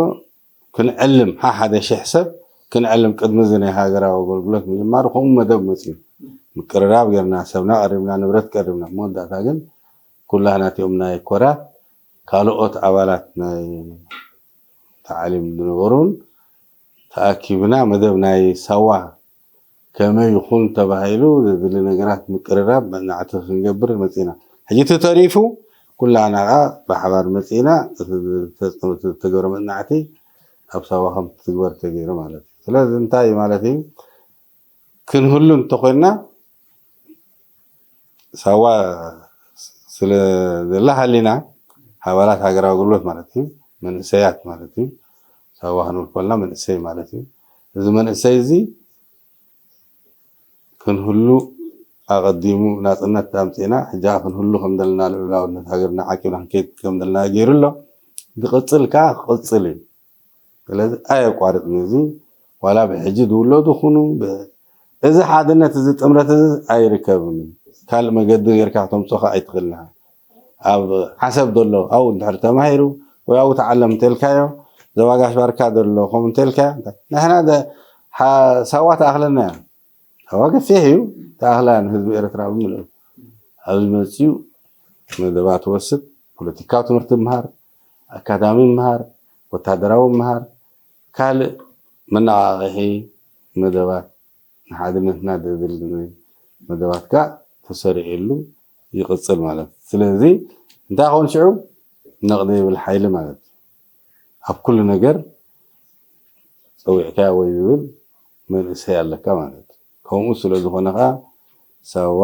ክንዕልም ሓደ ሽሕ ሰብ ክንዕልም ቅድሚ እዚ ናይ ሃገራዊ ኣገልግሎት ምጅማሩ ከምኡ መደብ መፅዩ ምቅርራብ ጌርና ሰብና ቀሪብና ንብረት ቀሪብና መወዳእታ ግን ኩላህና እቲኦም ናይ ኮራት ካልኦት ኣባላት ናይ ተዓሊም ዝነበሩን ተኣኪብና መደብ ናይ ሳዋ ከመይ ይኹን ተባሂሉ ዘድሊ ነገራት ምቅርራብ መፅናዕቲ ክንገብር መፂና ሕጂ ተሪፉ ኩላና ከዓ ብሓባር መፂና ዝተገብረ መፅናዕቲ ኣብ ሳዋ ከም ትግበር ተገይሩ ማለት እዩ ስለዚ እንታይ ማለት እዩ ክንህሉ እንተኮይንና ሳዋ ስለ ዘላ ሃሊና ኣባላት ሃገራዊ ኣገልግሎት ማለት እዩ መንእሰያት ማለት እዩ ሳዋ ክንብል ከለና መንእሰይ ማለት እዩ እዚ መንእሰይ እዚ ክንህሉ ኣቐዲሙ ናፅነት ኣምፂእና ሕጂ ክንህሉ ከም ዘለና ልዑላውነት ሃገርና ዓቂብና ክንከይድ ከም ዘለና ገይሩ ኣሎ ዝቕፅል ከዓ ክቕፅል እዩ ስለዚ ኣየቋርፅን እዚ ዋላ ብሕጂ ዝውለዱ ኩኑ እዚ ሓድነት እዚ ጥምረት እዚ ኣይርከብን ካልእ መገዲ ጌርካ ክተምፅኦ ከዓ ኣይትኽእልና ኣብ ዓሰብ ዘሎ ኣብኡ እንድሕር ተማሂሩ ወይ ኣብኡ ተዓለም እንተልካዮ ዘባጋሽ ባርካ ዘሎ ከምኡ እንተልካዮ ንሕና ሳዋ ተኣኽለና እያ ሳዋ ገፊሕ እዩ ተኣኽላ ንህዝቢ ኤርትራ ብምልእ ኣብዚ መፅኡ መደባት ወስድ ፖለቲካዊ ትምህርቲ ምሃር ኣካዳሚ ምሃር ወታደራዊ ምሃር ካልእ መነቓቕሒ መደባት ንሓድነትና ዘድሊ መደባት ከዓ ተሰሪዕሉ ይቕፅል ማለት እዩ ስለዚ እንታይ ኾን ሽዑ ነቕደ ይብል ሓይሊ ማለት እዩ ኣብ ኩሉ ነገር ፀዊዕካ ወይ ዝብል መንእሰይ ኣለካ ማለት እዩ ከምኡ ስለ ዝኾነ ከዓ ሳዋ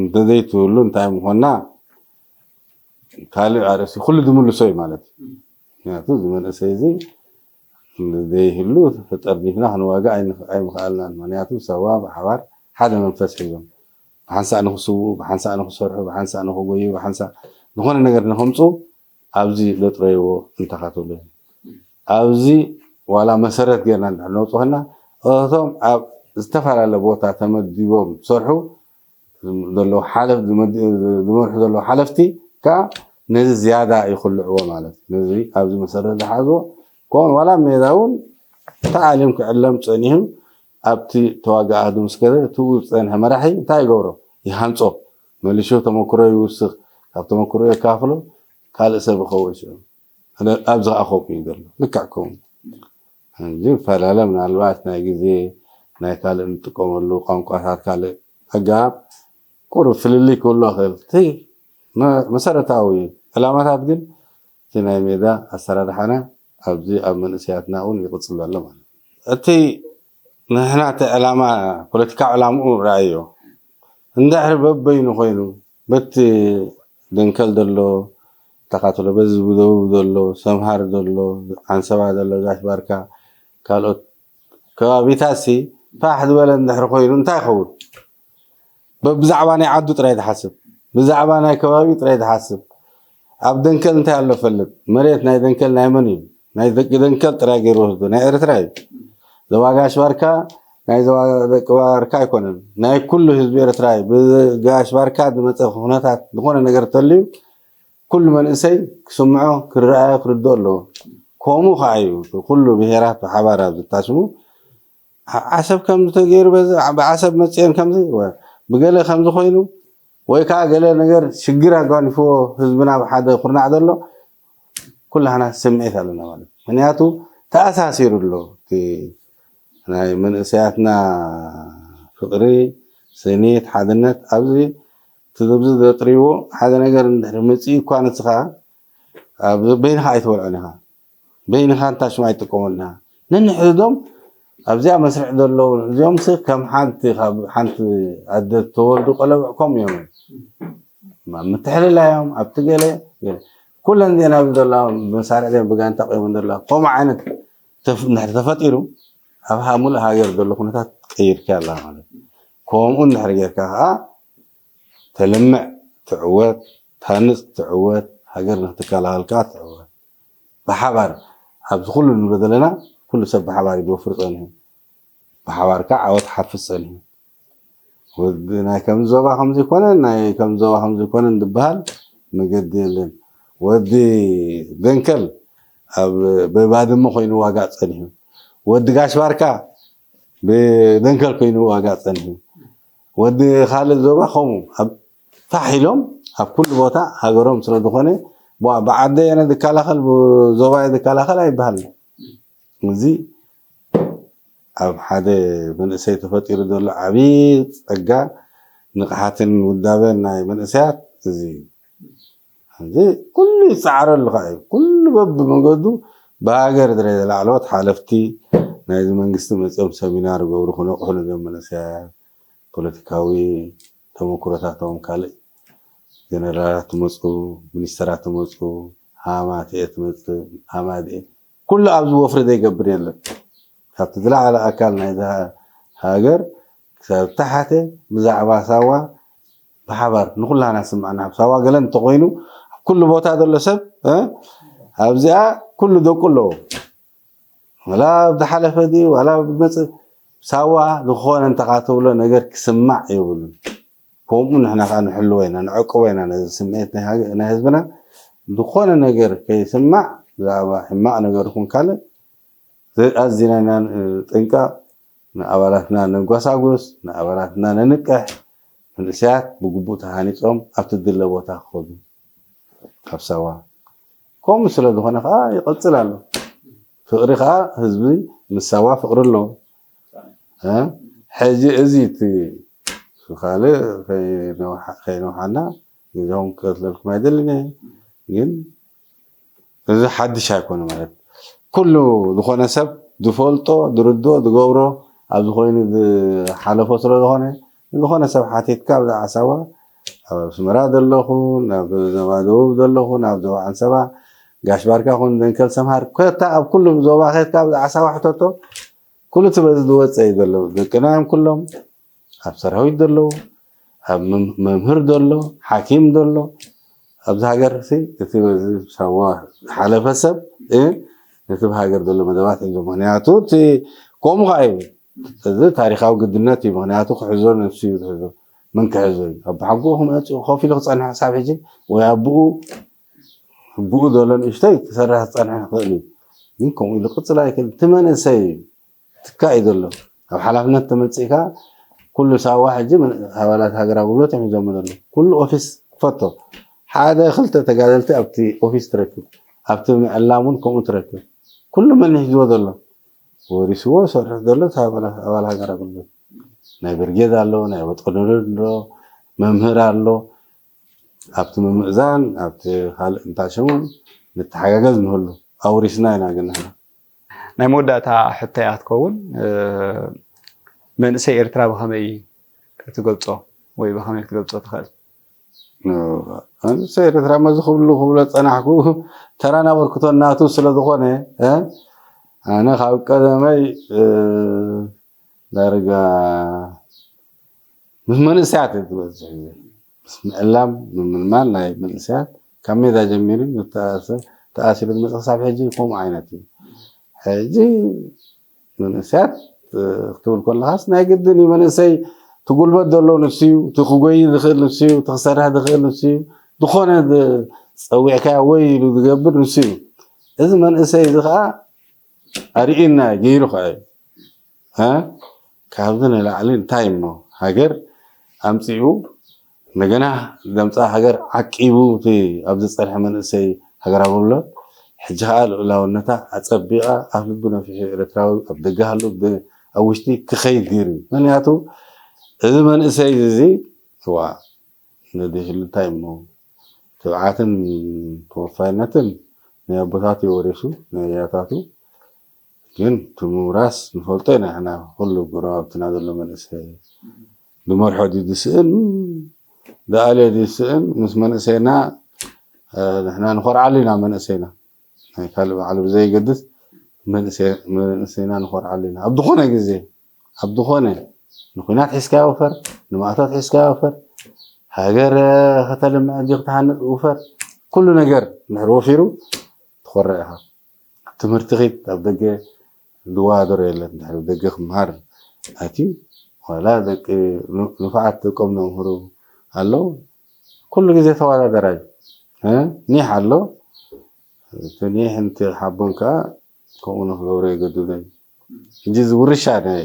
እንተዘይትህሉ እንታይ ምኾና ካልእ ኣርእሲ ኩሉ ዝምልሶ እዩ ማለት እዩ ምክንያቱ እዚ መንእሰይ እዚ ዘይህሉ ተጠርኒፍና ክንዋጋ ኣይምኽኣልናን ምክንያቱ ሰዋ ብሓባር ሓደ መንፈስ ሒዞም ብሓንሳእ ንክስውኡ ብሓንሳእ ንክሰርሑ ብሓንሳእ ንክጎዩ ብሓንሳእ ዝኾነ ነገር ንከምፁ ኣብዚ ዘጥረይዎ እንተኻተሉ ኣብዚ ዋላ መሰረት ጌርና እንድሕር ነውፅኸና እቶም ኣብ ዝተፈላለ ቦታ ተመዲቦም ዝሰርሑ ዘለዉ ሓለፍ ዝመርሑ ዘለዉ ሓለፍቲ ከዓ ነዚ ዝያዳ ይክልዕዎ ማለት እዩ ነዚ ኣብዚ መሰረት ዝሓዝዎ ከምኡ ዋላ ሜዳ እውን ተዓሊም ክዕለም ፀኒሑ ኣብቲ ተዋጋእ ኣህዱ ምስ ከደ እቲ ዝፀንሐ መራሒ እንታይ ይገብሮ ይሃንፆ መሊሹ ተመክሮ ይውስኽ ካብ ተመክሮ የካፍሎ ካልእ ሰብ ይኸውን ሽዑ ኣብዚ ከዓ ከምኡ እዩ ዘሎ ልክዕ ከምኡ ሕጂ ፈላለ ምናልባት ናይ ግዜ ናይ ካልእ እንጥቀመሉ ቋንቋታት ካልእ ኣገባብ ቁሩብ ፍልልይ ክህሉ ይኽእል እቲ መሰረታዊ ዕላማታት ግን እቲ ናይ ሜዳ ኣሰራርሓና ኣብዚ ኣብ መንእሰያትና እውን ይቕፅል ኣሎ ማለት እቲ ንሕና እቲ ዕላማ ፖለቲካዊ ዕላምኡ ረኣዮ እንድሕር በበይኑ ኮይኑ በቲ ደንከል ዘሎ ተኻትሎ በዚ ደቡብ ዘሎ ሰምሃር ዘሎ ዓንሰባ ዘሎ ጋሽ ባርካ ካልኦት ከባቢታት ሲ ፋሕ ዝበለ እንድሕር ኮይኑ እንታይ ይኸውን ብዛዕባ ናይ ዓዱ ጥራይ ዝሓስብ ብዛዕባ ናይ ከባቢ ጥራይ ዝሓስብ ኣብ ደንከል እንታይ ኣሎ ፈልጥ መሬት ናይ ደንከል ናይ መን እዩ ናይ ደቂ ደንከል ጥራይ ገይሩ ወስዶ ናይ ኤርትራ እዩ ዞባ ጋሽ ባርካ ናይ ዞባ ደቂ ባርካ ኣይኮነን ናይ ኩሉ ህዝቢ ኤርትራ እዩ ብጋሽ ባርካ ዝመፀ ኩነታት ዝኾነ ነገር ተልዩ ኩሉ መንእሰይ ክስምዖ ክረኣዮ ክርድኦ ኣለዎ ከምኡ ከዓ እዩ ኩሉ ብሄራት ብሓባር ኣብ ዝታስሙ ዓሰብ ከምዚ ተገይሩ በዚ ብዓሰብ መፅኦም ከምዚ ብገለ ከምዚ ኮይኑ ወይ ከዓ ገለ ነገር ሽግር ኣጓኒፍዎ ህዝብና ብሓደ ኩርናዕ ዘሎ ኩላህና ስምዒት ኣለና ማለት ምክንያቱ ተኣሳሲሩ ኣሎ ናይ መንእሰያትና ፍቕሪ፣ ስኒት፣ ሓድነት ኣብዚ እቲ ኣብዚ ዘጥርይዎ ሓደ ነገር እንድሕር መፂኡ እኳ ንስኻ ኣብ በይንኻ ኣይትበልዖን ኢኻ። በይንኻ እንታ ሽም ኣይትጥቀመሉን ኢኻ። ነንሕድዶም ኣብዚኣ መስርሕ ዘለዉ እዚኦም ስ ከም ሓንቲ ካብ ሓንቲ ኣደ ዝተወልዱ ቆለብዕ ከም እዮም። ምትሕልላዮም ኣብቲ ገለ ገለ ኩለን ዜና ኣብዚ ዘለዋ መሳርዕ ዜና ብጋንታ ቆይመን ዘለዋ ከምኡ ዓይነት ተፍ- እንድሕር ተፈጢሩ ኣብ ሃ- ሙሉእ ሃገር ዘሎ ኩነታት ቀይርካ ኣላ ማለት እዩ። ከምኡ እንድሕር ጌርካ ከዓ ተልምዕ ትዕወት፣ ታንፅ ትዕወት፣ ሃገር ንክትከላኸልካ ትዕወት። ብሓባር ኣብዚ ኩሉ ንብሎ ዘለና ኩሉ ሰብ ብሓባር እዩ ዝወፍር ፀኒሑ። ብሓባር ከዓ ዓወት ሓፍስ ፀኒሑ። ወዲ ናይ ከም ዞባ ከምዚ ኮነ ናይ ከም ዞባ ከምዚ ኮነ እንድበሃል መገዲ የለን። ወዲ ደንከል ኣብ ብባድመ ኮይኑ ዋጋ ፀኒሑ። ወዲ ጋሽ ባርካ ብደንከል ኮይኑ ዋጋ ፀኒሑ። ወዲ ካልእ ዞባ ከምኡ ኣብ ፋሕ ኢሎም ኣብ ኩሉ ቦታ ሃገሮም ስለ ዝኾነ ቧ- ብዓደ የነ ዝከላኸል ብዞባ ዝከላኸል ኣይበሃል። እዚ ኣብ ሓደ መንእሰይ ተፈጢሩ ዘሎ ዓብዪ ፀጋ ንቕሓትን ውዳበን ናይ መንእሰያት እዚ እዩ። ሕዚ ኩሉ ይፀዓረሉ ከዓ እዩ። ኩሉ በብመገዱ ብሃገር ደረጃ ላዕለዎት ሓለፍቲ ናይዚ መንግስቲ መፂኦም ሰሚናር ገብሩ ክነቕሑ ነዚኦም መንእሰያት ፖለቲካዊ ተመክሮታቶም ካልእ ጀነራላት ትመፁ፣ ሚኒስተራት ትመፁ፣ ሃማትኤ ትመፅእ፣ ሃማድኤ ኩሉ ኣብዚ ወፍሪ ዘይገብር የለን። ካብቲ ዝለዓለ ኣካል ናይዚ ሃ- ሃገር ክሳብ ታሕተ ብዛዕባ ሳዋ ብሓባር ንኩላና ስማዕና ኣብ ሳዋ ገለ እንተኮይኑ ኣብ ኩሉ ቦታ ዘሎ ሰብ እ፣ ኣብዚኣ ኩሉ ደቁ ኣለዎ። ዋላ ኣብ ዝሓለፈ ድዩ ዋላ ኣብ ዝመፅእ ሳዋ ዝኾነ እንተኻ ትብሎ ነገር ክስማዕ የብሉን። ከምኡ ንሕና ከዓ ንሕልዎ ኢና ንዕቅቦ ኢና ነዚ ስምዒት ናይ ሃገ- ናይ ህዝብና። ዝኾነ ነገር ከይስማዕ ብዛዕባ ሕማቕ ነገር ይኹን ካልእ ኣዚና ኢና ንጥንቀቕ። ንኣባላትና ነጓሳጉስ፣ ንኣባላትና ነንቅሕ። መንእሰያት ብግቡእ ተሃኒፆም ኣብቲ ድለ ቦታ ክኸዱ ካብ ሳዋ ከምኡ ስለ ዝኾነ ከዓ ይቐፅል ኣሎ። ፍቕሪ ከዓ ህዝቢ ምስ ሳዋ ፍቕሪ ኣለዎ። እ? ሕጂ እዚ እቲ ካልእ ከይነውሓ- ከይነውሓና ግዜኹም ክቀትለልኩም ኣይደልን እየ። ግን እዚ ሓድሽ ኣይኮነ ማለት ኩሉ ዝኾነ ሰብ ዝፈልጦ ዝርድኦ ዝገብሮ ኣብዚ ኮይኑ ዝሓለፎ ስለ ዝኾነ ዝኾነ ሰብ ሓቲትካ ብዛዕባ ሳዋ ኣብ ኣስመራ ዘለኹ ናብ ዞባ ደቡብ ዘለኹ ናብ ዞባ ዓንሰባ ጋሽ ባርካ ኹን ዘንከል ሰምሃር ኮታ ኣብ ኩሉ ዞባ ኸትካ ብዛዕባ ሳዋ ሕተቶ ኩሉ እቲ በዚ ዝወፀ እዩ ዘሎ ደቅና እዮም ኩሎም ኣብ ሰራዊት ዘለዉ ኣብ መም- መምህር ዘሎ ሓኪም ዘሎ ኣብዚ ሃገር ሲ እቲ በዚ ሳዋ ዝሓለፈ ሰብ እ፣ ነቲ ብሃገር ዘሎ መደባት ሒዞ ምክንያቱ እቲ ከምኡ ከዓ እዩ እዚ ታሪካዊ ግድነት እዩ ምክንያቱ ክሕዞ ነብሱ እዩ ዝሕዞ መን ክሕዞ እዩ ኣብ ሓጎ ክመፅኡ ኮፍ ኢሉ ክፀንሕ ክሳብ ሕጂ ወይ ኣቦኡ ብኡ ዘሎ ንእሽተይ ክሰርሕ ክፀንሕ ይኽእል እዩ ግን ከምኡ ኢሉ ቅፅል ኣይክእል እቲ መንእሰይ እዩ ትካ እዩ ዘሎ ኣብ ሓላፍነት ተመፂእካ ኩሉ ሳዋ ሕጂ ምን- ኣባላት ሃገር ኣገልግሎት እዮም ሒዞም ዘሎ ኩሉ ኦፊስ ክፈቶ ሓደ ክልተ ተጋደልቲ ኣብቲ ኦፊስ ትረክብ ኣብቲ ምዕላም እውን ከምኡ ትረክብ ኩሉ መን ሒዝዎ ዘሎ ወሪስዎ ሰርሑ ዘሎ እቲ ኣባላት ኣባል ሃገር ኣገልግሎት ናይ ብርጌድ ኣሎ ናይ ወጠኖዶ ኣሎ መምህር ኣሎ ኣብቲ ምምእዛን ኣብቲ ካልእ እንታይ ሽሙ ንተሓጋገዝ ንህሉ ኣውሪስና ኢና ግን ንሕና ናይ መወዳእታ ሕቶያ ትከውን መንእሰይ ኤርትራ ብኸመይ ክትገልጾ ወይ ብኸመይ ክትገልጾ ትኽእል መንእሰይ ኤርትራ መዚ ክብሉ ክብሎ ዝፀናሕኩ ተራን ኣበርክቶን ናቱ ስለ ዝኾነ ኣነ ካብ ቀደመይ ዳርጋ ምስ መንእሰያት እየ ዝበፅሕ ምስ ምዕላም ምምልማል ናይ መንእሰያት ካብ ሜዳ ጀሚሩ ተኣሲሩ ዝመፅእ ክሳብ ሕጂ ከምኡ ዓይነት እዩ ሕጂ መንእሰያት ክትብል ከለካስ ናይ ግድን እዩ መንእሰይ ትጉልበት ዘሎ ንሱ እዩ እቲ ክጎይ ዝኽእል ንሱ እዩ እቲ ክሰርሕ ዝኽእል ንሱ እዩ ዝኾነ ፀዊዕካ ወይ ኢሉ ዝገብር ንሱ እዩ እዚ መንእሰይ እዚ ከዓ ኣርእና ገይሩ ከዓ እዩ ካብዚ ንላዕሊ እንታይ እሞ ሃገር ኣምፂኡ እንደገና ዘምፃ ሃገር ዓቂቡ እቲ ኣብ ዝፀንሐ መንእሰይ ሃገር ኣበሎ ሕጂ ከዓ ልዑላውነታ ኣፀቢቃ ኣብ ልቢ ነፊሑ ኤርትራዊ ኣብ ደገ ሃሉ ኣብ ውሽጢ ክኸይድ ገይሩ እዩ ምክንያቱ እዚ መንእሰይ እዚ ዋ ነዲህሉ እንታይ እሞ ትብዓትን ተወፋይነትን ናይ ኣቦታቱ የወሪሱ ናይ ኣያታቱ። ግን እቲ ምውራስ ንፈልጦ ኢና ንሕና ኩሉ ጎረባብትና ዘሎ መንእሰይ ዝመርሖ ድዩ ዝስእን ዝኣልዮ ድዩ ዝስእን ምስ መንእሰይና ንሕና ንኾርዓሉ ኢና መንእሰይና ናይ ካልእ ባዕሉ ብዘይገድስ መንእሰይና ንኾርዓሉ ኢና ኣብ ዝኾነ ግዜ ኣብ ዝኾነ ንኩናት ሒዝካዮ ውፈር ንማእቶት ሒዝካዮ ውፈር ሃገር ከተልምዕ እንዲ ክትሃንፅ ውፈር ኩሉ ነገር እንድሕር ወፊሩ ትኾርዕ ኢኻ ትምህርቲ ኺድ ኣብ ደገ ዝወዳደሮ የለን ድሕሪ ደገ ክምሃር ኣትዩ ዋላ ደቂ ንፉዓት ደቆም ዘምህሩ ኣለዉ ኩሉ ግዜ ተወዳደራይ ኒሕ ኣሎ እቲ ኒሕ እንቲ ሓቦን ከዓ ከምኡ ንክገብሮ የገድዶ እዩ ሕጂ እዚ ውርሻ ናይ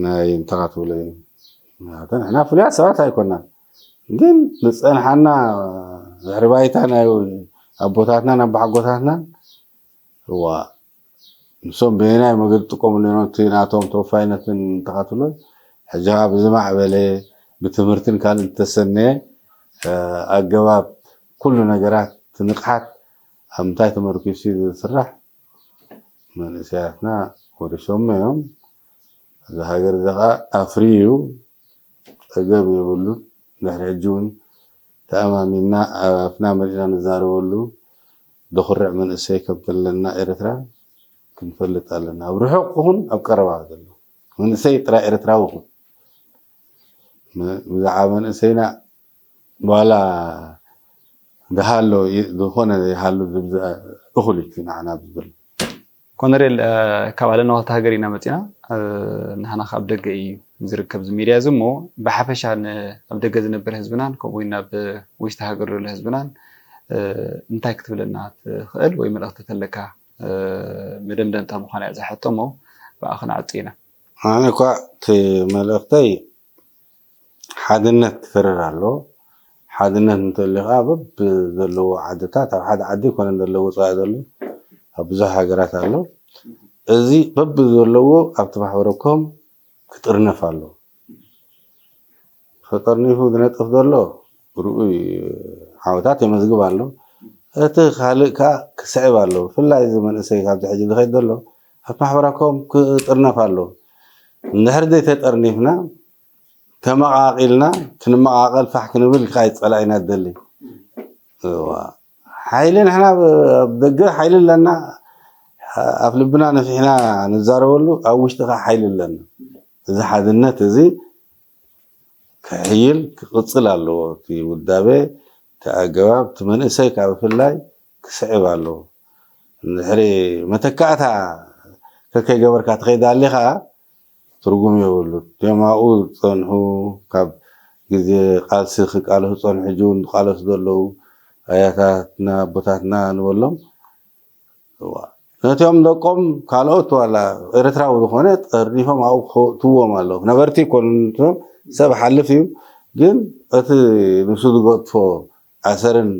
ናይ እንታይ ትብሎ እዩ ንሕና ፍሉያት ሰባት ኣይኮናን ግን ዝፀንሓና ድሕሪ ባይታ ናይ ኣቦታትናን ኣቦሓጎታትናን እዋ ንሶም በየናይ መገዲ ጥቀምሉ ነሮም እቲ ናቶም ተወፋይነትን እንታይ ትብሎ ሕጂ ከዓ ብዝማዕበለ ብትምህርትን ካልእ ዝተሰነየ ኣገባብ ኩሉ ነገራት ትንቕሓት ኣብ ምንታይ ተመርኪሱ ዝስራሕ መንእሰያትና ወሪሶሞ እዮም። እዚ ሃገር እዚ ከዓ ኣፍሪ እዩ፣ ፀገም የብሉን። ድሕሪ ሕጂ እውን ተኣማሚንና ኣፍና መሊእና ንዛረበሉ ደኹርዕ መንእሰይ ከም ዘለና ኤርትራ ክንፈልጥ ኣለና። ኣብ ርሑቕ ይኹን ኣብ ቀረባ ዘሎ መንእሰይ ጥራይ ኤርትራዊ ይኹን ብዛዕባ መንእሰይና ዋላ ድሃሎ ዝኾነ ይሃሉ ዝብዛ እኹል እዩ ንዓና ዝብል ኮነሬል ካብ ኣለና ክልተ ሃገር ኢና መፂና ንሃና ካብ ደገ እዩ ዝርከብ እዚ ሚድያ እዚ እሞ ብሓፈሻ ኣብ ደገ ዝነብር ህዝብናን ከምኡ ናብ ውሽጢ ሃገር ዘሎ ህዝብናን እንታይ ክትብለና ትኽእል ወይ መልእኽቲ ተለካ መደምደምታ ምዃና እያ ዝሓቶ እሞ ብኣ ክንዓፁ ኢና ኣነ እኳ እቲ መልእኽተይ ሓድነት ክተርር ኣሎ። ሓድነት እንተልዩ ከዓ በብ ዘለዎ ዓድታት ኣብ ሓደ ዓዲ ይኮነን ዘለዎ ፀባኢ ዘሎ ኣብ ብዙሕ ሃገራት ኣሎ። እዚ በብ ዘለዎ ኣብቲ ማሕበረኮም ክጥርነፍ ኣሎ። ተጠርኒፉ ዝነጥፍ ዘሎ ርኡይ ዓወታት የመዝግብ ኣሎ። እቲ ካልእ ከዓ ክስዕብ ኣሎ። ብፍላይ እዚ መንእሰይ ካብዚ ሕጂ ዝኸይድ ዘሎ ኣብ ማሕበራኮም ክጥርነፍ ኣሎ። እንድሕር ዘይተጠርኒፍና ተመቓቒልና ክንመቓቐል ፋሕ ክንብል ከዓ ፀላኢና ደሊ ሓይሊ ንሕና ኣብ ደገ ሓይሊ ኣለና ኣብ ልብና ነፊሕና ንዛረበሉ ኣብ ውሽጢ ከዓ ሓይሊ ኣለና እዚ ሓድነት እዚ ክሕይል ክቕፅል ኣለዎ እቲ ውዳበ እቲ ኣገባብ እቲ መንእሰይ ካብ ብፍላይ ክስዕብ ኣለዎ እንድሕሪ መተካእታ ከከይገበርካ ትኸይድ ኣሊኻ ትርጉም የብሉ። እቶም ኣብኡ ዝፀንሑ ካብ ግዜ ቃልሲ ክቃለሱ ዝፀንሑ ሕጂ እውን ዝቃለሱ ዘለዉ ኣያታትና ኣቦታትና ንበሎም ነቲኦም ደቆም ካልኦት ዋላ ኤርትራዊ ዝኾነ ጠርኒፎም ኣብኡ ክእትዎም ኣለዉ። ነበርቲ ይኮኑ ሰብ ሓልፍ እዩ ግን እቲ ንሱ ዝገጥፎ ኣሰርን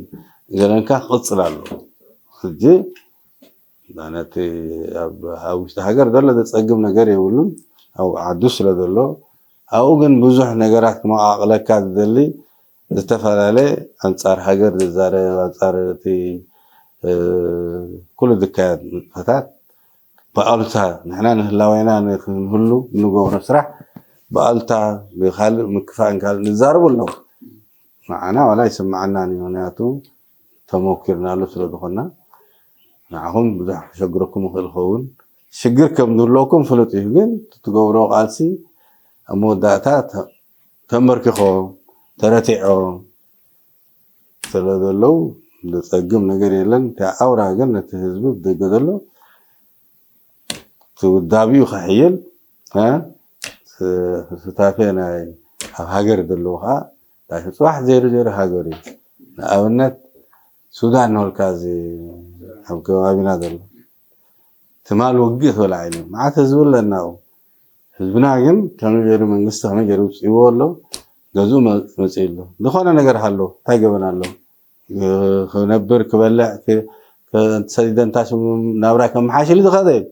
ገለንካ ክቕፅል ኣለዎ። ሕጂ ነቲ ኣብ ውሽጢ ሃገር ዘሎ ዘፀግም ነገር የብሉን ኣብኡ ዓዱ ስለ ዘሎ ኣብኡ ግን ብዙሕ ነገራት ክመቃቅለካ ዝደሊ ዝተፈላለየ ኣንፃር ሃገር ዝዛረብ ኣንፃር እቲ ኩሉ ዝካየድ ንጥፈታት ብኣሉታ ንሕና ንህላዌና ንክንህሉ እንገብሮ ስራሕ ብኣሉታ ብካልእ ምክፋእን ካልእ ንዛረቡ ኣለዉ ንዓና ዋላ ይስምዓና ምክንያቱ ተመኪርናሉ ስለ ዝኾንና ንዓኹም ብዙሕ ክሸግረኩም ይኽእል ይኸውን ሽግር ከም ዝህልወኩም ፍሉጥ እዩ ግን ትገብሮ ቃልሲ ኣብ መወዳእታ ተንበርኪኾም ተረቲዖም ስለ ዘለዉ ዝፀግም ነገር የለን እቲ ኣውራ ግን ነቲ ህዝቢ ብደገ ዘሎ እቲ ውዳቢኡ ከሕይል ስታፌ ናይ ኣብ ሃገር ዘለዉ ከዓ ዳሽ ፅባሕ ዘይሩ ዘይሩ ሃገር እዩ ንኣብነት ሱዳን ንበልካ እዚ ኣብ ከባቢና ዘሎ ትማል ውግእ ትበል ዓይኒ መዓት ህዝቢ ኣለና ህዝብና ግን ከመይ ገይሩ መንግስቲ ከመይ ገይሩ ውፅእዎ ኣሎ ገዝኡ መፅእ ኣሎ ዝኾነ ነገር ሃሎ እንታይ ገበን ኣሎ ክነብር ክበልዕ ሰዲደንታ ናብራ ከመሓሽሉ ዝኸደ እዩ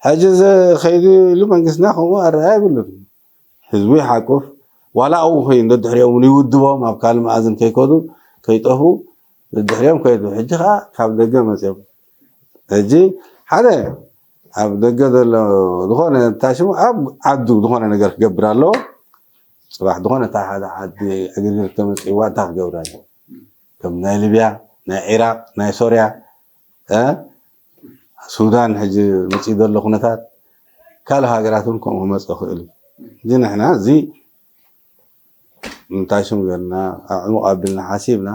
ሕጂ እዚ ከይዱ ኢሉ መንግስትና ከምኡ ኣረኣያ ይብሉን ህዝቡ ይሓቁፍ፣ ዋላ ኣብኡ ኮይኑ ደድሕሪኦም እውን ይውድቦም፣ ኣብ ካልእ መኣዝን ከይከዱ፣ ከይጠፉ፣ ደድሕሪኦም ከይዱ። ሕጂ ኸዓ ካብ ደገ መፅኦም። ሕጂ ሓደ ኣብ ደገ ዘሎ ዝኾነ እንታይ ሽሙ ኣብ ዓዱ ዝኾነ ነገር ክገብር ኣለዎ። ፅባሕ ዝኾነ እታ ሓደ ዓዲ ዕግርግር ተመፂእዋ እንታይ ክገብር ኣለዎ? ከም ናይ ሊብያ፣ ናይ ዒራቕ፣ ናይ ሶርያ፣ እ፣ ሱዳን ሕጂ መፂኡ ዘሎ ኩነታት ካልእ ሃገራት እውን ከምኡ ክመፅእ ይኽእል እዩ። እዚ ንሕና እዚ እንታይ ሽም ገርና ኣዕሙቕ ኣቢልና ሓሲብና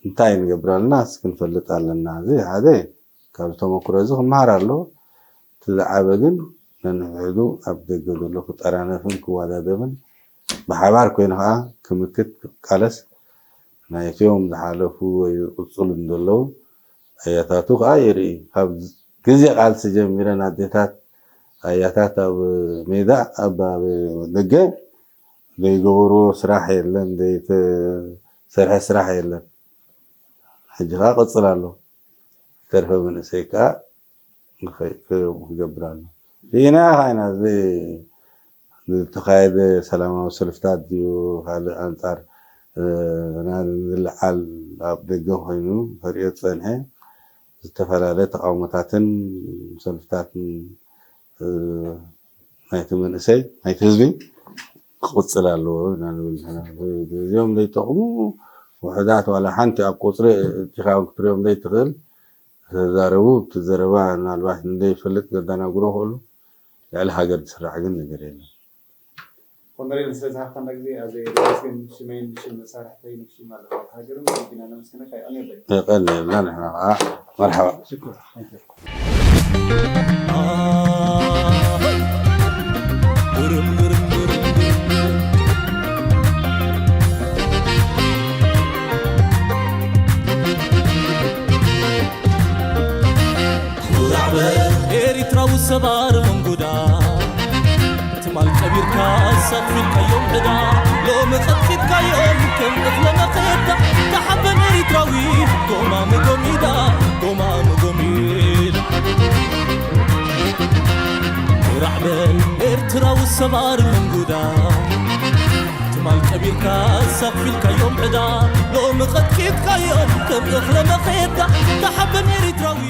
እንታይ ንገብር ኣለና እስኪ ክንፈልጥ ኣለና። እዚ ሓደ ካብ ተመክሮ እዚ ክመሃር ኣሎ። እቲ ዝዓበ ግን ነንሕድሕዱ ኣብ ደገ ዘሎ ክጠራነፍን ክወዳደብን ብሓባር ኮይኑ ከዓ ክምክት ክቃለስ ናይቶም ዝሓለፉ ወይ ዝቕፅሉ ዘለዉ ኣያታቱ ከዓ የርኢ። ካብ ግዜ ቃልሲ ጀሚረን ኣዴታት ኣያታት ኣብ ሜዳ ኣብ ኣብ ደገ ዘይገበርዎ ስራሕ የለን፣ ዘይተሰርሐ ስራሕ የለን። ሕጂ ከዓ ቅፅል ኣሎ። ዝተርፈ መንእሰይ ከዓ ንኸይ- ክገብር ኣሎ። ርኢናዮ ከዓ ኢና። እዚ ዝተኻየደ ሰላማዊ ሰልፍታት ድዩ ካልእ ኣንፃር ዝለዓል ኣብ ደገ ኮይኑ ከርእዮ ዝፀንሐ ዝተፈላለየ ተቃውሞታትን ሰልፍታትን ናይቲ መንእሰይ ናይቲ ህዝቢ ክቕፅል ኣለዎ ኢና ንብል። እዚኦም ዘይጠቕሙ ውሕዳት ዋላ ሓንቲ ኣብ ቁፅሪ እቲኻ ክትሪኦም ዘይትኽእል ዝተዛረቡ እቲ ዘረባ ምናልባት ንዘይፈልጥ ዘደናግሮ ክእሉ ልዕሊ ሃገር ዝስራዕ ግን ነገር የለን። ኮነሬል ስለ ዝሃብካና ግዜ ኣዘ የመስግን። ሽመይን ንሽም መሳርሕተይ ንሽም ኣለባት ሃገርን ኣዚና ነመስግነካ። የቐንየለይ። የቐንየልና ንሕና ከዓ መርሓባ። ኤሪትራዊ ሰባር መንጎዳ ትማል ቀቢርካ ኣሳፊርካዮም ዕዳ ሎሚ ቀጥቂጥካዮም ከም እኽለ መኸዳ ተሓበን ኤሪትራዊ ጎማሙ ጎሚዳ ጎማሙ ጎሚዳ ራዕበን ኤርትራዊ ሰባር መንጎዳ ትማል ቀቢርካ ኣሳፊርካዮም ዕዳ ሎሚ ቀጥቂጥካዮም ከም እኽለ መኸዳ ተሓበን ኤሪትራዊ